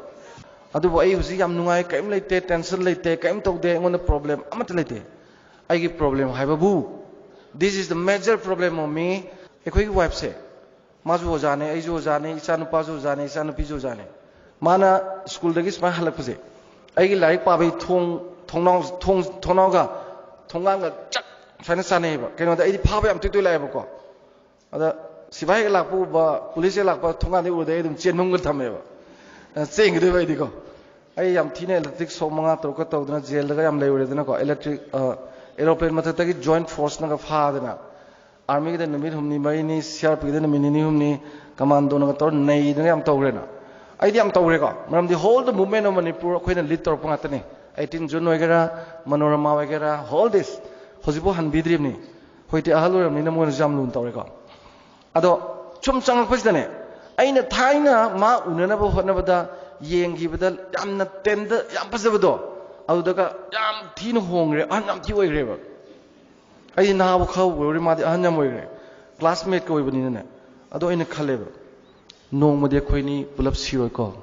ꯑꯗꯨꯕꯨ ꯑꯩ ꯍꯧꯖꯤꯛ ꯌꯥꯝ ꯅꯨꯡꯉꯥꯏ, ꯀꯔꯤꯝ ꯂꯩꯇꯦ, tension ꯂꯩꯇꯦ, ꯀꯔꯤꯝ ꯇꯧꯗꯦ, ꯑꯩꯉꯣꯟꯗ problem ꯑꯃꯠꯇ ꯂꯩꯇꯦ꯫ ꯑꯩꯒꯤ problem ꯍꯥꯏꯕꯕꯨ, this is the major problem of me꯫ ꯑꯩꯈꯣꯏꯒꯤ wife ꯁꯦ ꯃꯥꯁꯨ ꯑꯣꯖꯥꯅꯦ, ꯑꯩꯁꯨ ꯑꯣꯖꯥꯅꯦ, ꯏꯆꯥ ꯅꯨꯄꯥꯁꯨ ꯑꯣꯖꯥꯅꯦ, ꯏꯆꯥ ꯅꯨꯄꯤꯁꯨ ꯑꯣꯖꯥꯅꯦ꯫ ꯃꯥꯅ ꯁ꯭ꯀꯨꯜꯗꯒꯤ ꯁꯨꯃꯥꯏꯅ ꯍꯜꯂꯛꯄꯁꯦ, ꯑꯩꯒꯤ ꯂꯥꯏꯔꯤꯛ ꯄꯥꯕꯒꯤ ꯊꯣꯡ ꯊꯣꯡꯅꯥꯎ ꯊꯣꯡ ꯊꯣꯡꯅꯥꯎꯒ ꯊꯣꯡꯒꯥꯟꯒ ꯆꯞ ꯁꯨꯃꯥꯏꯅ ꯆꯥꯅꯩꯌꯦꯕ꯫ ꯀꯩꯅꯣꯗ ꯑꯩꯗꯤ ꯐꯥꯕ ꯌꯥꯝ ꯇꯣꯏ ꯇꯣꯏ ꯂꯥꯛꯑꯦꯕꯀꯣ꯫ ꯑꯗ ꯁꯤꯐꯥꯏ ꯍꯦꯛ ꯂꯥꯛꯄ ꯎꯕ, ꯄꯨꯂꯤꯁ ꯍꯦꯛ ꯂꯥꯛꯄ, ꯊꯣꯡꯒꯥꯟꯗꯒꯤ ꯎꯔꯗꯤ ꯑꯩ ꯑꯗꯨꯝ ꯆꯦꯟꯐꯝꯒ ꯊꯝꯃꯦꯕ꯫ ꯑ, ꯆꯦꯟꯈꯤꯗꯣꯏꯕ ꯑꯩꯗꯤꯀꯣ꯫ ꯑꯩ ꯌꯥꯝ ꯊꯤꯅ ꯑꯦꯂꯦꯛꯇ꯭ꯔꯤꯛ ꯁꯣꯛ ꯃꯉꯥ ꯇꯔꯨꯛꯀ ꯇꯧꯗꯅ ꯖꯦꯜꯗꯒ ꯌꯥꯝ ꯂꯩꯔꯨꯔꯦꯗꯅꯀꯣ꯫ ꯏꯂꯦꯛꯇ꯭ꯔꯤꯛ ꯑꯦꯔꯣꯄ꯭ꯂꯦꯟ ꯃꯊꯛꯇꯒꯤ ꯖꯣꯏꯟ ꯐꯣꯔꯁꯅꯒ ꯐꯥꯗꯅ, ꯑꯥꯔꯃꯤꯒꯤꯗ ꯅꯨꯃꯤꯠ ꯍꯨꯝꯅꯤ ꯃꯔꯤꯅꯤ, ꯁꯤꯑꯥꯔꯄꯤꯒꯤꯗ ꯅꯨꯃꯤꯠ ꯅꯤꯅꯤ ꯍꯨꯝꯅꯤ, ꯀꯃꯥꯟꯗꯣꯅꯒ ꯇꯧꯔ ꯅꯩꯗꯅ ꯌꯥꯝ ꯇꯧꯈ꯭ꯔꯦꯅ꯫ ꯑꯩꯗꯤ ꯌꯥꯝ ꯇꯧꯈ꯭ꯔꯦꯀꯣ, ꯃꯔꯝꯗꯤ whole the movement of Manipur ꯑꯩꯈꯣꯏꯅ ꯂꯤꯗ ꯇꯧꯔꯛꯄ ꯉꯥꯛꯇꯅꯤ꯫ ꯑꯩꯠꯇꯤꯟ ꯖꯨꯟ ꯑꯣꯏꯒꯦꯔꯥ, ꯃꯅꯣꯔꯃꯥ ꯑꯣꯏꯒꯦꯔꯥ, ꯍꯣꯜ ꯗꯤꯁ ꯍꯧꯖꯤꯛꯐꯥꯎ ꯍꯟꯕꯤꯗ꯭ꯔꯤꯕꯅꯤ꯫ ꯍꯧꯖꯤꯛꯇꯤ ꯑꯍꯜ ꯑꯣꯏꯔꯕꯅꯤꯅ ꯃꯣꯏꯅꯁꯨ ꯌꯥꯝ ꯂꯨꯅ ꯇꯧꯔꯦꯀꯣ꯫ ꯑꯗꯣ ꯁꯨꯝ ꯆꯪꯉꯛꯄꯁꯤꯗꯅꯦ, ꯑꯩꯅ ꯊꯥꯏꯅ ꯃꯥ ꯎꯅꯅꯕ ꯍꯣꯠꯅꯕꯗ ꯌꯦꯡꯈꯤꯕꯗ ꯌꯥꯝꯅ ꯇꯦꯟꯗ ꯌꯥꯝ ꯐꯖꯕꯗꯣ, ꯑꯗꯨꯗꯒ ꯌꯥꯝ ꯊꯤꯅ ꯍꯣꯡꯈ꯭ꯔꯦ, ꯑꯍꯟ ꯌꯥꯝ ꯊꯤ ꯑꯣꯏꯈ꯭ꯔꯦꯕ꯫ ꯑꯩꯗꯤ ꯅꯍꯥꯕꯨ ꯈꯔ ꯑꯣꯏꯔꯤ, ꯃꯥꯗꯤ ꯑꯍꯟ ꯌꯥꯝ ꯑꯣꯏꯈ꯭ꯔꯦ, ꯀ꯭ꯂꯥꯁꯃꯦꯠꯀ ꯑꯣꯏꯕꯅꯤꯅꯅꯦ꯫ ꯑꯗꯣ ꯑꯩꯅ ꯈꯜꯂꯦꯕ, ꯅꯣꯡꯃꯗꯤ ꯑꯩꯈꯣꯏꯅꯤ ꯄꯨꯂꯞ ꯁꯤꯔꯣꯏꯀꯣ?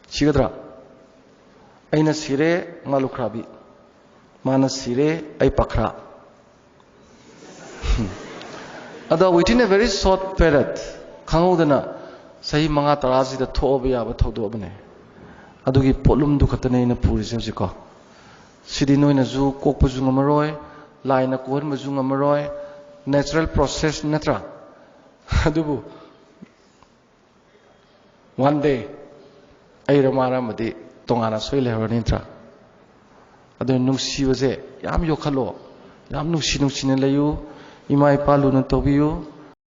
ꯁꯤꯒꯗ꯭ꯔꯥ? ꯑꯩꯅ ꯁꯤꯔꯦ, ꯃꯥ ꯂꯨꯈ꯭ꯔꯥꯕꯤ꯫ ꯃꯥꯅ ꯁꯤꯔꯦ, ꯑꯩ ꯄꯥꯈ꯭ꯔꯥ꯫ ꯑꯗꯣ within a very short period, ꯈꯪꯍꯧꯗꯅ ꯆꯍꯤ ꯃꯉꯥ ꯇꯔꯥꯁꯤꯗ ꯊꯣꯛꯑꯕ ꯌꯥꯕ ꯊꯧꯗꯣꯛ ꯑꯃꯅꯦ꯫ ꯑꯗꯨꯒꯤ ꯄꯣꯠꯂꯨꯝꯗꯨ ꯈꯛꯇꯅꯦ ꯑꯩꯅ ꯄꯨꯔꯤꯁꯦ ꯍꯧꯖꯤꯛꯀꯣ꯫ ꯁꯤꯗꯤ ꯅꯣꯏꯅꯁꯨ ꯀꯣꯛꯄꯁꯨ ꯉꯝꯃꯔꯣꯏ, ꯂꯥꯏꯅ ꯀꯣꯛꯍꯟꯕꯁꯨ ꯉꯝꯃꯔꯣꯏ, natural process ꯅꯠꯇ꯭ꯔꯥ? ꯑꯗꯨꯕꯨ one day ꯑꯩꯔ ꯃꯥꯔ ꯑꯃꯗꯤ ꯇꯣꯉꯥꯟꯅ ꯁꯣꯏ ꯂꯩꯍꯧꯔꯅꯤ ꯅꯠꯇ꯭ꯔꯥ? ꯑꯗꯨꯅ ꯅꯨꯡꯁꯤꯕꯁꯦ ꯌꯥꯝ ꯌꯣꯛꯈꯠꯂꯣ, ꯌꯥꯝ ꯅꯨꯡꯁꯤ ꯅꯨꯡꯁꯤꯅ ꯂꯩꯌꯨ, ꯏꯃꯥ ꯏꯄꯥ ꯂꯨꯅ ꯇꯧꯕꯤꯌꯨ꯫